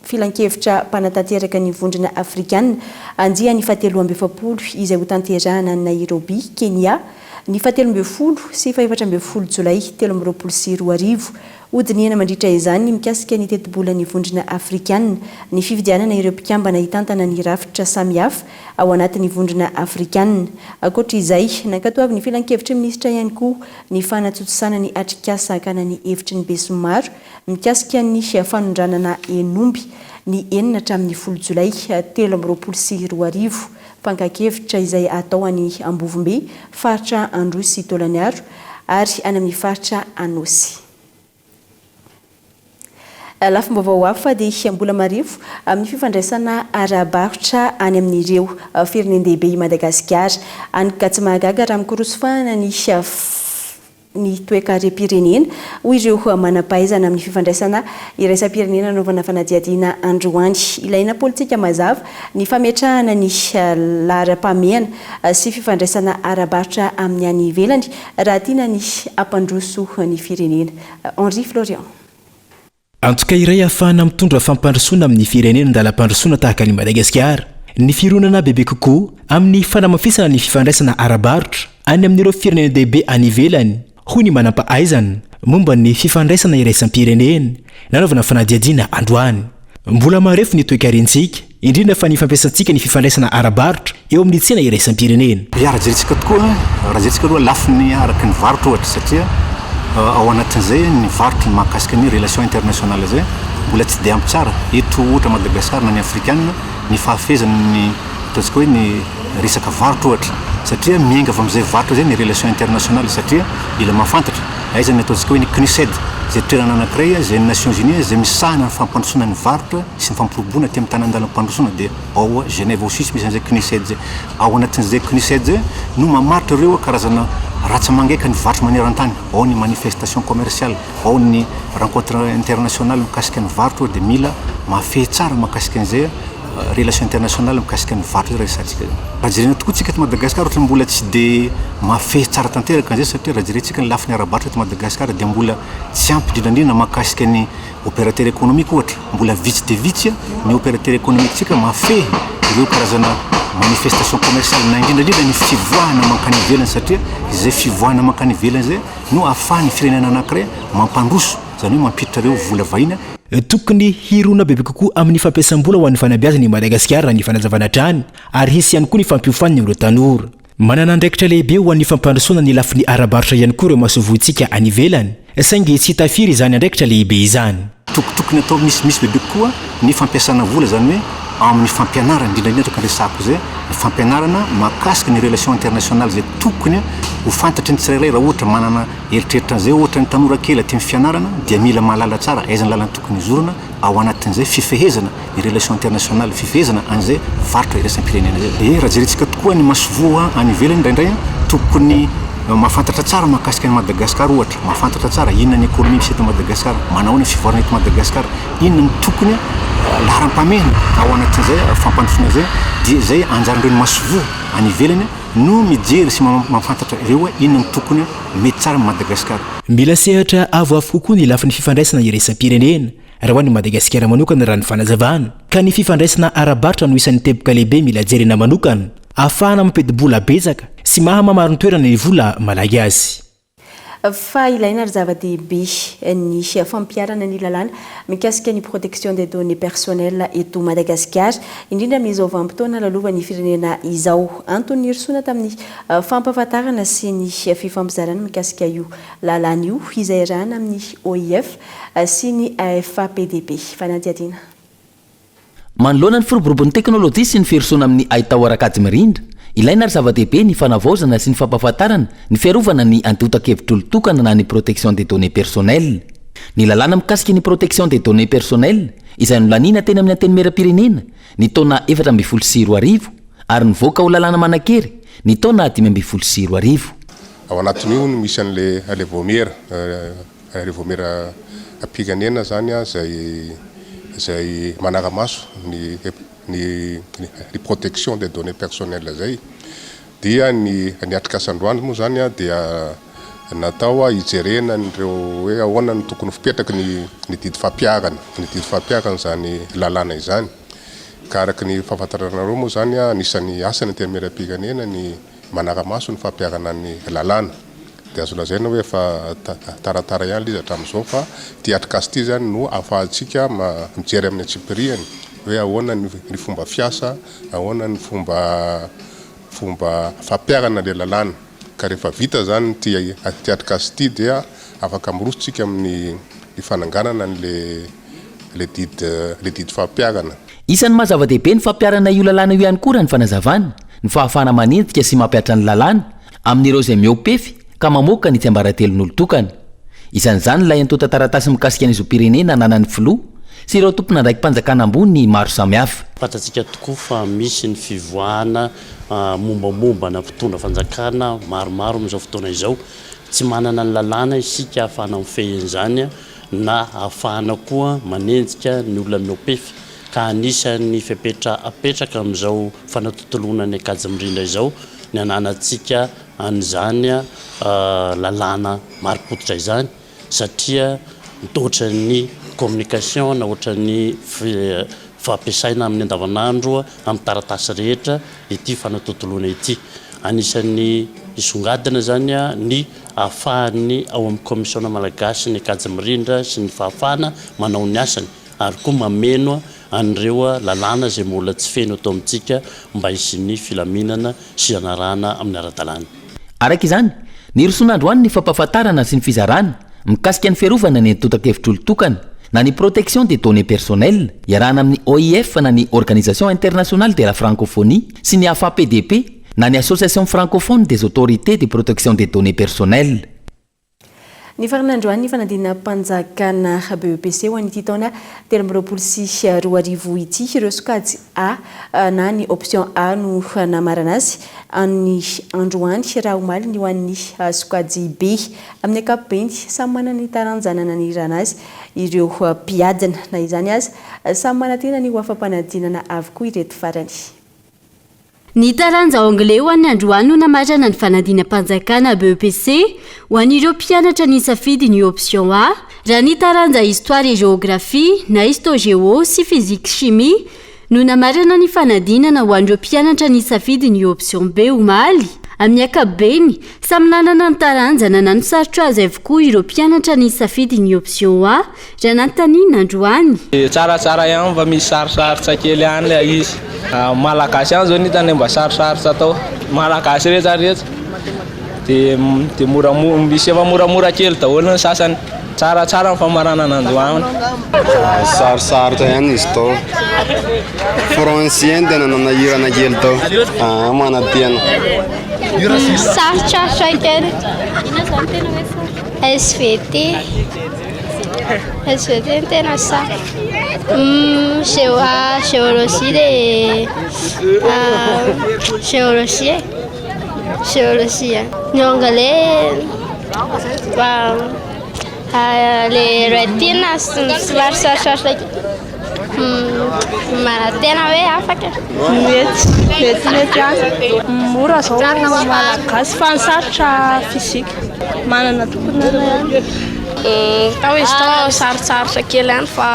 filankevitra mpanatanteraka ny Vondrona Afrikana andiany fahatelo 43 izay hotanterahana any Nairobi, Kenya, ny fahatelo 12 sy fahefatra 14 jolay 2023. Hodinihana mandritra izany ny mikasika ny tetibolan'ny Vondrona Afrikana, ny fifidianana ireo mpikambana hitantana ny rafitra samihafa ao anatin'ny Vondrona Afrikana. Ankoatra izay, nankatoavin'ny Filankevitry ny Minisitra ihany koa ny fanatontosana ny atrikasa hakana ny hevitry ny besinimaro mikasika ny fanondranana hen'omby ny enina hatramin'ny folo jolay 2023. Fankan-kevitra izay hatao any Ambovombe, faritra Androy sy Taolagnaro ary any amin'ny faritra Anôsy. Lafim-baovao hafa dia mbola marefo amin'ny fifandraisana ara-barotra any amin'ireo firenen-dehibe i Madagasikara. Any ka tsy mahagaga raha mikorosofahana ny ny toekarem-pirenena, hoy ireo manam-pahaizana amin'ny fifandraisana iraisam-pirenena nanaovana fanadihadiana androany. Ilaina politika mazava ny fametrahana ny laharam-pahamehana sy fifandraisana ara-barotra amin'ny any ivelany raha tiana ny hampandroso ny firenena. Henri Florian. Antoka iray ahafahana mitondra fampandrosoana amin'ny firenena an-dalam-pandrosoana tahaka an'i Madagasikara ny fironana bebe kokoa amin'ny fanamafisana ny fifandraisana ara-barotra any amin'ireo firenena-dehibe any ivelany, hoy ny manampahaizana momba ny fifandraisana iraisam-pirenena nanaovana fanadihadiana androany. Mbola marefo ny toekarentsika, indrindra fa ny fampiasantsika ny fifandraisana ara-barotra eo amin'ny tsena iraisam-pirenena. Ya, raha jerentsika tokoa, raha jerentsika aloha lafiny araka ny varotra ohatra satria ao anatin'izay ny varotra ny mahakasika ny relation internationale izay mbola tsy dia ampy tsara eto ohatra Madagascar na ny afrikana ny fahafehezana ny ataontsika hoe ny resaka varotra ohatra satria miainga avy amin'izay varotra izay ny relation internationale satria mila mahafantatra aiza ny ataontsika hoe ny CNUCED. izay toerana anankiray izay ny Nations Unies izay misahana ny fampandrosoana ny varotra sy ny fampiroboroboana aty amin'ny tany andalam-pandrosoana dia ao Genève ao Suisse misy an'izay CNUCED izay. Ao anatin'izay CNUCED izay no mamaritra ireo karazana ratsa-mangaika ny varotra maneran-tany, ao ny manifestation commerciale, ao ny rencontre internationale mikasika ny varotra dia mila mahafehy tsara mahakasika an'izay relation internationale mikasika ny varotra izay resahantsika izay. Raha jerena tokoa tsika eto Madagasikara ohatran'ny mbola tsy dia mahafehy tsara tanteraka an'izay satria raha jerentsika ny lafiny ara-barotra eto Madagasikara dia mbola tsy ampy indrindra indrindra mahakasika ny opérateur économique ohatra, mbola vitsy dia vitsy ny opérateur économique tsika mahafehy ireo karazana manifestation commerciale na indrindra indrindra ny fivoahana mankany ivelany satria izay fivoahana mankany ivelany izay no ahafahan'ny firenena anankiray mampandroso, izany hoe mampiditra ireo vola vahiny. Tokony hirona bebe kokoa amin'ny fampiasam-bola ho an'ny fanabeazana i Madagasikara raha ny fanazavana hatrany ary hisy ihany koa ny fampiofanana ireo tanora. Manana andraikitra lehibe ho an'ny fampandrosoana ny lafiny ara-barotra ihany koa ireo masoivohontsika any ivelany, saingy tsy hita firy izany andraikitra lehibe izany. Tokotokony atao misimisy bebe kokoa ny fampiasana vola, izany hoe amin'ny fampianarana, indrindra indrindra araka ny resahako izay, ny fampianarana mahakasika ny relation internationale izay tokony ho fantatry ny tsirairay raha ohatra manana eritreritra an'izay ohatra ny tanora kely aty amin'ny fianarana dia mila mahalala tsara aiza ny lalana tokony hizorana ao anatin'izay fifehezana ny relation internationale, fifehezana an'izay varotra iraisam-pirenena izay. Dia raha jerentsika tokoa ny masoivoho any ivelany indraindray tokony mahafantatra tsara mahakasika an'i Madagasikara ohatra, mahafantatra tsara inona ny économie misy eto Madagasikara, manao ahoana ny fivoarana eto Madagasikara, inona no tokony laharam-pahamehana ao anatin'izay fampandrosoana izay, dia izay anjaran'ireo masoivoho any ivelany no mijery sy mahafantatra ireo hoe inona no tokony mety tsara amin'i Madagasikara. Mila sehatra avoavo kokoa ny lafiny fifandraisana iraisam-pirenena Raha ho an'i Madagasikara manokana raha ny fanazavana, ka ny fifandraisana ara-barotra no isan'ny teboka lehibe mila jerena manokana, ahafahana mampidi-bola betsaka sy maha mamarin-toerana ny vola malagasy. Fa ilaina ary zava-dehibe ny fampiharana ny lalàna mikasika ny protection des données personnelles eto Madagasikara, indrindra amin'izao vanim-potoana lalovan'ny firenena izao. Antony nirosoana tamin'ny fampahafantarana sy ny fifampizarana mikasika io lalàna io, izay iarahana amin'ny OIF sy ny AFAPDB. Fanadihadiana. Manoloana ny firoborobon'ny teknolojia sy ny firosoana amin'ny haitao ara-kajy mirindra, ilaina ary zava-dehibe ny fanavaozana sy ny fampahafantarana ny fiarovana ny antontan-kevitr'olon-tokana na ny protection des données personnelles. Ny lalàna mikasika ny protection des données personnelles izay nolaniana teny amin'ny Antenimierampirenena ny taona 2014 ary nivoaka ho lalàna manan-kery ny taona 2015. Ao anatin'io no misy an'ilay vaomiera. Ireo vaomieram-pirenena izany izay izay manara-maso ny ny ny protection des données personnelles izay dia ny ny atrikasa androany moa izany dia natao hijerena an'ireo hoe ahoana no tokony ho fipetraky ny ny didy fampiharana ny didy fampiharana izany lalàna izany ka araka ny fahafantaranareo moa izany anisan'ny asan'ny antenimieram-pirenena ny manara-maso ny fampiharana ny lalàna. Dia azo lazaina hoe efa taratara ihany ilay izy hatramin'izao fa ity atrikasa ity izany no ahafahantsika mijery amin'ny antsipiriany hoe ahoana ny fomba fiasa, ahoana ny fomba fomba fampiharana ilay lalàna. Ka rehefa vita izany ity ity atrikasa ity dia afaka miroso tsika amin'ny fananganana an'ilay ilay didy ilay didy fampiharana. Isan'ny maha zava-dehibe ny fampiharana io lalàna io ihany koa raha ny fanazavana, ny fahafahana manenjika sy mampihatra ny lalàna amin'ireo izay mihoa-pefy ka mamoaka ny tsiambaratelon'olon-tokana. Isan'izany ilay antontan-taratasy mikasika ny zom-pirenena ananan'ny filoha sy ireo tompon'andraiki-panjakana ambony maro samihafa. Fantatsika tokoa fa misy ny fivoahana mombamombana mpitondra fanjakana maromaro amin'izao fotoana izao. Tsy manana ny lalàna isika ahafahana mifehy an'izany na ahafahana koa manenjika ny olona mihoa-pefy ka anisan'ny fepetra apetraka amin'izao fanatontoloana ny Ankajy Mirindra izao ny ananantsika an'izany lalàna marim-pototra izany satria ohatran'ny communication na ohatran'ny fampiasaina amin'ny andavanandro amin'ny taratasy rehetra ity fanatontoloana ity. Anisan'ny hisongadina izany ny ahafahan'ny ao amin'ny Kaomisiona Malagasy ny Ankajy Mirindra sy ny fahafahana manao ny asany ary koa mameno an'ireo lalàna izay mbola tsy feno eto amintsika mba hisian'ny filaminana sy hanarahana amin'ny ara-dalàna. Araka izany, nirosoana androany ny fampahafantarana sy ny fizarana mikasika ny fiarovana ny antontan-kevitr'olon-tokana na ny protection des données personnelles iarahana amin'ny OIF na ny Organisation Internationale de la Francophonie sy ny AFAPDP na ny Association Francophone des Autorités de Protection des Données Personnelles. Nifarana androany ny fanadinam-panjakana BEPC ho an'ity taona 2023 ity. Ireo sokajy A na ny option A no namarana azy ny androany raha omaly ny ho an'ny sokajy B. Amin'ny ankapobeny, samy manana ny taranja nananirana azy ireo mpiadina. Na izany aza, samy manantena ny ho afa-panadinana avokoa ireto farany. Ny taranja Anglais ho an'ny androany no namarana ny fanadinam-panjakana BEPC ho an'ireo mpianatra nisafidy ny option A, raha ny taranja Histoire et Géographie na Histo-Géo sy Physique Chimie no namarana ny fanadinana ho an'ireo mpianatra nisafidy ny option B omaly. Amin'ny ankapobeny, samy nanana ny taranja nanano sarotra azy avokoa ireo mpianatra nisafidy ny option A Raha nanontaniana androany. Tsaratsara ihany fa misy sarotsarotra kely ihany ilay izy. Malagasy ihany zao no hitany mba sarotsarotra atao. Malagasy rehetra rehetra dia dia moramora misy efa moramora kely daholo ny sasany. Tsaratsara ny famaranana androany. Sarosarotra ihany izy tao. Français no tena nanahirana kely tao. Ah, manantena. Sarotsarotra kely. Inona zany tena hoe sarotra? SVT. SVT no tena sarotra. Géo géologie dia géologie e. Géologie. Ny anglais le writing somary sarotsarotra kely. Manantena hoe afaka. Mety, metimety ihany. Mora zao malagasy fa ny sarotra physique. Manana tompony ihany. Tao izy tao sarotsarotra kely ihany fa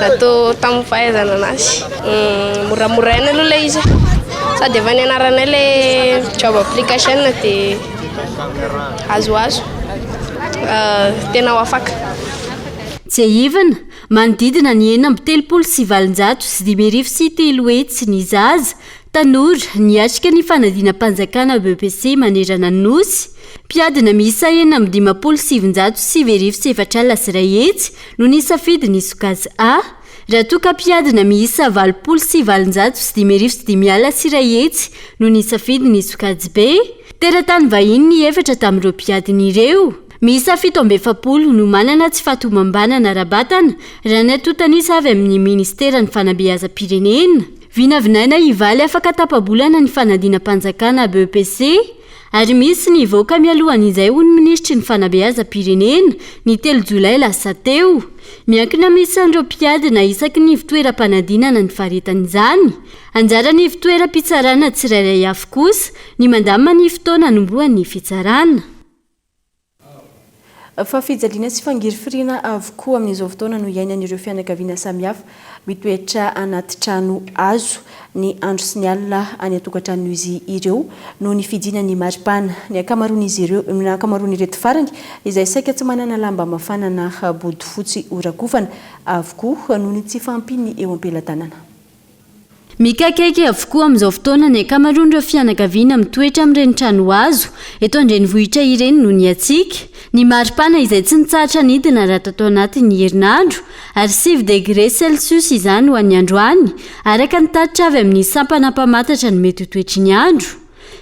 natao tamin'ny fahaizana anazy. Moramoraina aloha ilay izy e. Sady efa nianaranay ilay job application dia azoazo. Tena ho afaka. Tsiahivina, Manodidina ny 3836 ny zaza, tanora, niatrika ny fanadinam-panjakana BEPC manerana ny Nosy. Mpiadina miisa 1956 9100 no nisafidy ny sokajy A, raha toa ka mpiadina miisa 180 850 no nisafidy ny sokajy B. Teratany vahiny ny efatra tamin'ireo mpiadina ireo. Miisa 47 no manana tsy fahatomombanana ara-batana, raha ny antontan'isa avy amin'ny minisiteran'ny Fanabeazam-pirenena. Vinavinaina hivaly afaka tapa-bolana ny fanadinam-panjakana BEPC, ary misy ny hivoaka mialohan'izay hoy ny minisitry ny Fanabeazam-pirenena, ny telo jolay lasa teo. Miankina amin'ny isan'ireo mpiadina isaky ny ivontoeram-panadinana ny faharetan'izany. Anjaran'ny ivontoeram-pitsarana tsirairay avy kosa ny mandamina ny fotoana hanombohan'ny fitsarana. Fa fijaliana sy fangirifiriana avokoa amin'izao fotoana no iainan'ireo fianakaviana samihafa mitoetra anaty trano hazo ny andro sy ny alina any an-tokantranon'izy ireo noho ny fidinan'ny maripana. Ny ankamaroan'izy ireo, ny ankamaroan'ireto farany izay saika tsy manana lamba mafana na bodofotsy horakofana avokoa noho ny tsy fahampian'ny eo am-pelatanana. Mikaikaika avokoa amin'izao fotoana ny ankamaroan'ireo fianakaviana mitoetra amin'ireny trano hazo eto an-drenivohitra ireny noho ny hatsiaka. Ny maripana izay tsy nitsahatra nidina raha tato anatin'ny herinandro ary sivy degre celsius izany ho an'ny androany, araka ny tatitra avy amin'ny sampana mpamantatra ny mety ho toetry ny andro.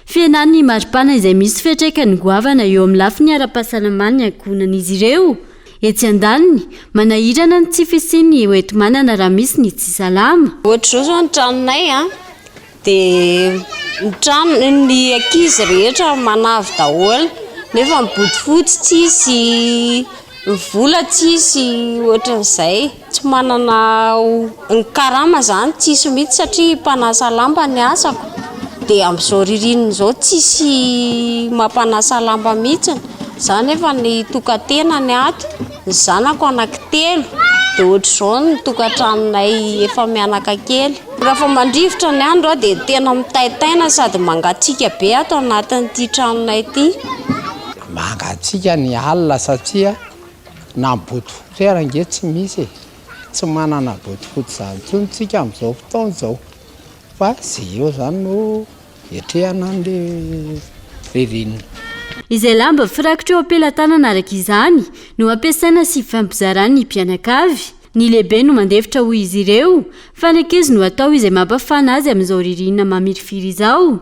Fihenan'ny maripana izay misy fiantraikany goavana eo amin'ny lafiny ara-pahasalaman'ny ankohonan'izy ireo. Etsy andaniny, manahirana ny tsy fisian'ny hoenti-manana raha misy ny tsy salama. Ohatr'izao izao ny tranonay an, dia ny trano, ny ankizy rehetra manavy daholo, nefa ny bodofotsy tsisy, ny vola tsisy, ohatran'izay. Tsy manana ny karama izany tsisy mihitsy satria mpanasa lamba ny asako, dia amin'izao ririnina izao tsisy mampanasa lamba mihitsy. Za nefa ny tokan-tena ny ato, ny zanako anankitelo, dia ohatr'izao ny tokantranonay efa mianaka kely. Rehefa mandrivotra ny andro dia tena mitaintaina sady mangatsiaka be ato anatin'ity tranonay ity. Mangatsiaka ny alina satria na bodofotsy ary ange tsy misy e! Tsy manana bodofotsy izany intsony tsika amin'izao fotoana izao fa izay eo izany no Hiatrehana an'le ririnina. Izay lamba firakotra eo am-pelatanana araka izany no ampiasaina sy ifampizaran'ny mpianakavy. Ny lehibe no mandefitra hoy izy ireo fa ny ankizy no atao izay mampafana azy amin'izao ririnina mamirifiry izao.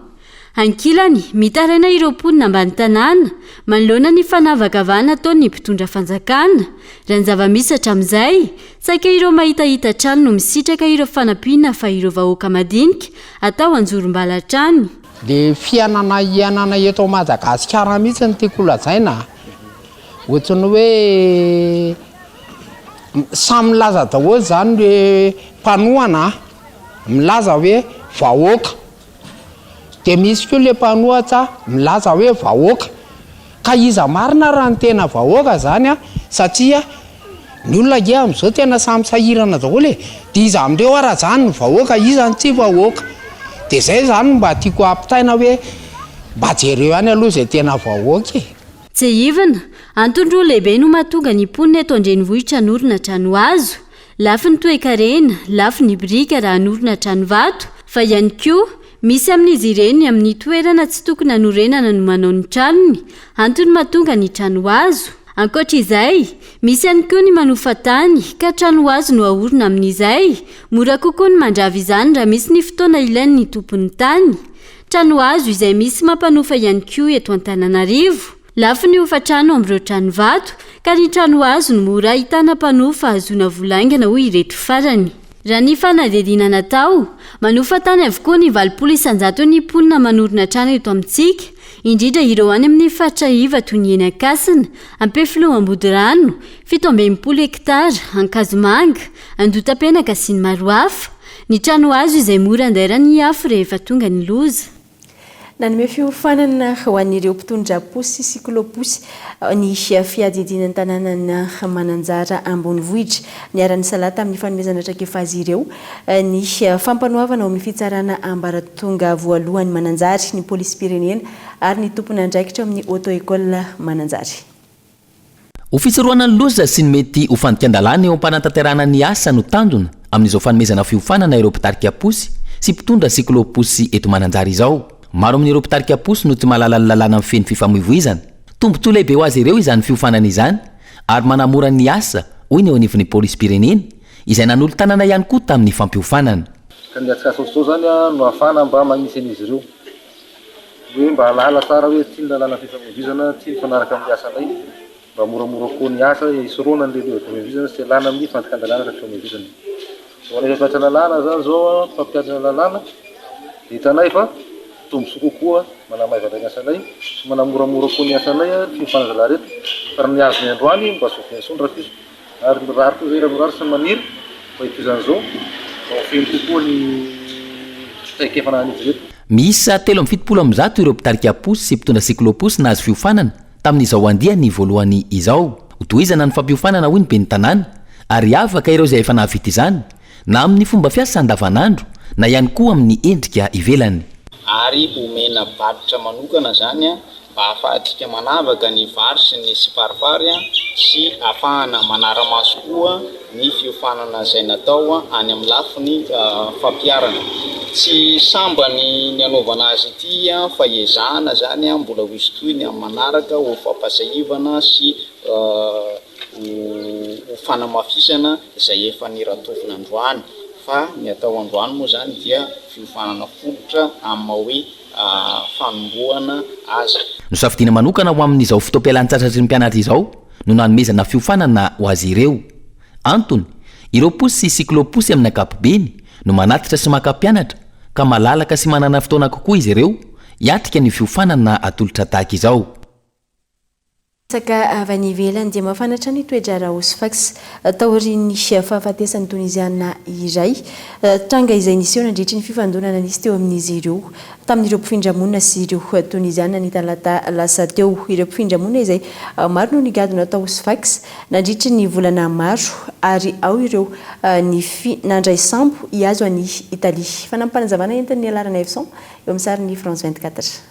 Ankilany, mitaraina ireo mponina ambany tanàna manoloana ny fanavakavahana ataon'ny mpitondra fanjakana. Raha ny zava-misy hatramin'izay, saika ireo mahitahita hatrany no misitraka ireo fanampiana fa ireo vahoaka madinika atao anjorom-bala hatrany. Le fiainana iainana eto Madagasikara mihitsy no tiako holazaina a! Ohatran'ny hoe samy milaza daholo zany le mpanohana a, milaza hoe vahoaka, de misy koa le mpanohatra milaza hoe vahoaka, ka iza marina raha ny tena vahoaka zany a, satria ny olona ange amin'izao tena samy sahirana daholo e, de iza amin'ireo ara zany ny vahoaka, iza no tsy vahoaka, de zay zany no mba tiako ampitaina hoe mba jereo ihany aloha izay tena vahoaka e. Tsiahivina, antony roa lehibe no mahatonga ny mponina eto an-drenivohitra hanorina trano hazo, lafo ny toekarena, lafo ny biriky raha hanorina trano vato, fa ihany koa misy amin'izy ireny amin'ny toerana tsy tokony hanorenana no manao ny tranony, antony mahatonga ny trano hazo. Ankoatra izay, misy ihany koa ny manofa tany ka trano hazo no aorina amin'izay, mora kokoa ny mandrava izany raha misy ny fotoana ilain'ny tompon'ny tany. Trano hazo izay misy mampanofa ihany koa eto Antananarivo. Lafo ny hofantrano amin'ireo trano vato, ka ny trano hazo no mora ahitana mpanofa ahazoana vola haingana hoy ireto farany. Raha ny fanadihadiana natao, manofa tany avokoa ny 80 isan-jaton'ny mponina manorina trano eto amintsika, indrindra ireo any amin'ny faritra iva toy ny eny Ankasina, Ampefiloha Ambodirano, 67 hektara, Ankazomanga, Andotapenaka sy ny maro hafa. Ny trano hazo izay mora andairan'ny afo rehefa tonga ny loza. Nanome fiofanana ho an'ireo mpitondra posy sy cyclo-posy ny fiadidiana ny tanànan'i Mananjara ambonivohitra. Niara-nisalahy tamin'ny fanomezana traikefa azy ireo ny fampanoavana ao amin'ny fitsarana ambaratonga voalohany Mananjary, ny polisim-pirenena ary ny tompon'andraikitra ao amin'ny Auto-École Mananjary. Ho fisorohana ny loza sy ny mety ho fandikan-dalàna eo am-panatanterahana ny asa no tanjona amin'izao fanomezana fiofanana ireo mpitarika posy sy mpitondra cyclo-posy eto Mananjary izao. Maro amin'ireo mpitarika posy no tsy mahalala ny lalàna mifehy ny fifamoivoizana. Tombontsoa lehibe ho azy ireo izany fiofanana izany ary manamora ny asa, hoy ny eo anivon'ny polisim-pirenena, izay nanolo-tanana ihany koa tamin'ny fampiofanana. Ka ny atrikasa ohatr'izao izany no ahafahana mba magnisy an'izy ireo. Hoe mba hahalala tsara hoe ity ny lalàna fifamoivoizana, ity mifanaraka amin'ny asanay, mba moramora kokoa ny asa, hisorohana an'ilay lozam-pifamoivoizana sy hialana amin'ny fandikan-dalàna ara-pifamoivoizana. Ho anay mpampianatra lalàna izany izao, mpampianatra lalàna, dia hitanay fa tombontsoa kokoa manamaivana ny asanay sy manamoramora koa ny asanay ny fiofanana zalahy ireto, fa raha ny azonay androany mba soa be soa ny rahampitso. Ary mirary koa izay raha mirary sy maniry mba hitohizan'izao mba ho feno kokoa ny traikefa ananan'izy ireto. Miisa 173 ireo mpitarika posy sy mpitondra cyclo-posy nahazo fiofanana tamin'izao andiany voalohany izao. Hotohizana ny fampiofanana hoy ny ben'ny tanàna ary hiavaka ireo izay efa nahavita izany na amin'ny fomba fiasa andavanandro na ihany koa amin'ny endrika ivelany. Ary omena badge manokana izany mba ahafahantsika manavaka ny vary sy ny tsiparifary sy ahafahana manara-maso koa ny fiofanana izay natao any amin'ny lafiny fampiharana. Tsy sambany ny anaovana azy ity fa ezahana izany mbola ho hisy tohiny amin'ny manaraka ho fampahatsiahivana sy ho fanamafisana izay efa niratovina androany fa ny atao androany moa izany dia fiofanana fototra amin'ny maha hoe fanombohana azy. Nosafidiana manokana ho amin'izao fotoam-pialan-tsasatry ny mpianatra izao no nanomezana fiofanana ho azy ireo. Antony, ireo posy sy cyclo-posy amin'ny ankapobeny no manatitra sy maka mpianatra ka malalaka sy manana fotoana kokoa izy ireo hiatrika ny fiofanana atolotra tahaka izao. Resaka avy any ivelany dia mafana hatrany ny toe-draharaha ao Sfax taorian'ny fahafatesan'ny Toniziana iray, tranga izay niseho nandritry ny fifandonana nisy teo amin'izy ireo tamin'ireo mpifindra monina sy ireo Toniziana ny talata lasa teo. Ireo mpifindra monina izay maro no nigadona tao Sfax nandritry ny volana maro ary ao ireo nifi nandray sambo hihazo an'i Italia. Fanampim-panazavana entin'ny Alarana Evson eo amin'ny sarin'ny France 24.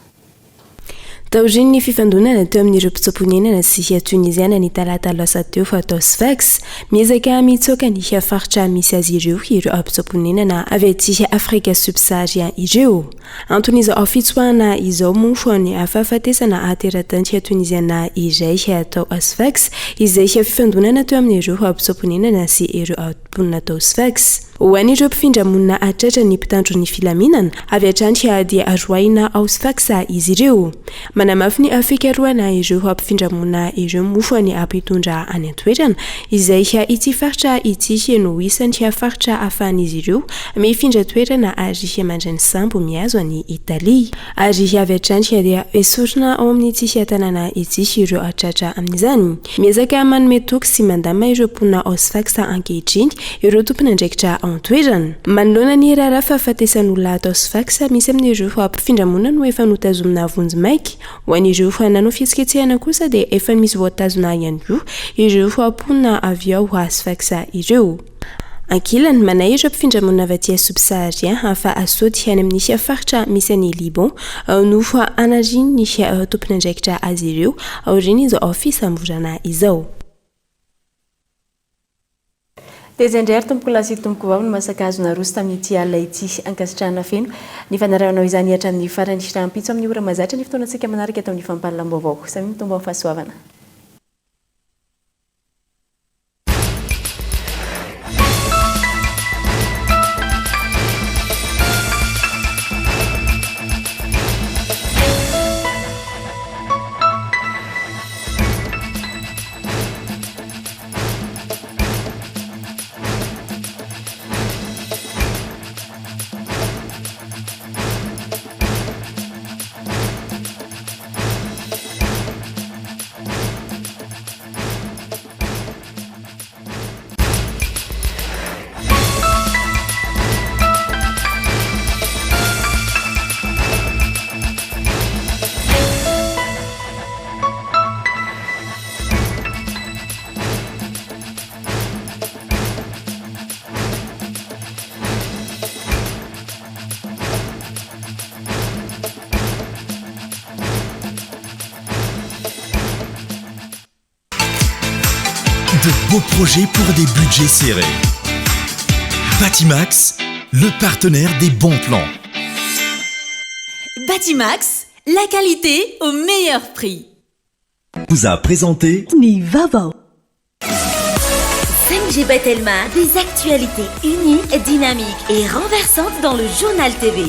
Taorian'ny fifandonana teo amin'ireo mpitsoa-ponenana sy Toniziana ny talata lasa teo tao Sfax, miezaka mitsoaka ny faritra misy azy ireo ireo mpitsoa-ponenana avy aty Afrika Subsaharien ireo. Anton'izao fitsoahana izao moa ny fahafatesana teratany Toniziana iray tao Sfax, izay fifandonana teo amin'ireo mpitsoa-ponenana sy ireo. mponina tao Sfax. Ho an'ireo mpifindra monina hatratra ny mpitandro ny filaminana, avy hatrany dia roahina ao Sfax izy ireo. Manamafy ny fikarohana ireo mpifindra monina ireo moa ny mpitondra any an-toerana, izay ity faritra ity no isan'ny faritra ahafahan'izy ireo mifindra toerana ary mandray ny sambo mihazo an'i Italia. Ary avy hatrany dia esorina ao amin'ity tanàna ity ireo tratra amin'izany. Miezaka manome toky sy mandamina ireo mponina ao Sfax ankehitriny ireo tompon'andraikitra ao an-toerana. Manoloana ny raharaha fahafatesan'olona tao Sfax, misy amin'ireo mpifindra-monina no efa notazomina vonjimaika. Ho an'ireo nanao fihetsiketsehana kosa dia efa misy voatazona ihany koa ireo mponina avy ao Sfax ireo. Ankilany, manahy ireo mpifindra-monina avy aty Subsaharien fa sao any amin'ny faritra misy an'i Liban no hanarian'ny tompon'andraikitra azy ireo aorian'izao fisamborana izao. Dia izay indray ary tompokolahy sy tompokovavy no masaka azo naroso tamin'ity alina ity. Ankasitrahana feno ny fanarahanao izany hatramin'ny farany. Rahampitso amin'ny ora mahazatra ny fotoanantsika manaraka eto amin'ny fampahalalam-baovao. Samia mitombo amin'ny fahasoavana. De beaux projets pour des budgets serrés. Batimax, le partenaire des bons plans. Batimax, la qualité au meilleur prix. Vous a présenté Ny vaovao. 5G by Telma, des actualités uniques, dynamiques et renversantes dans le journal TV.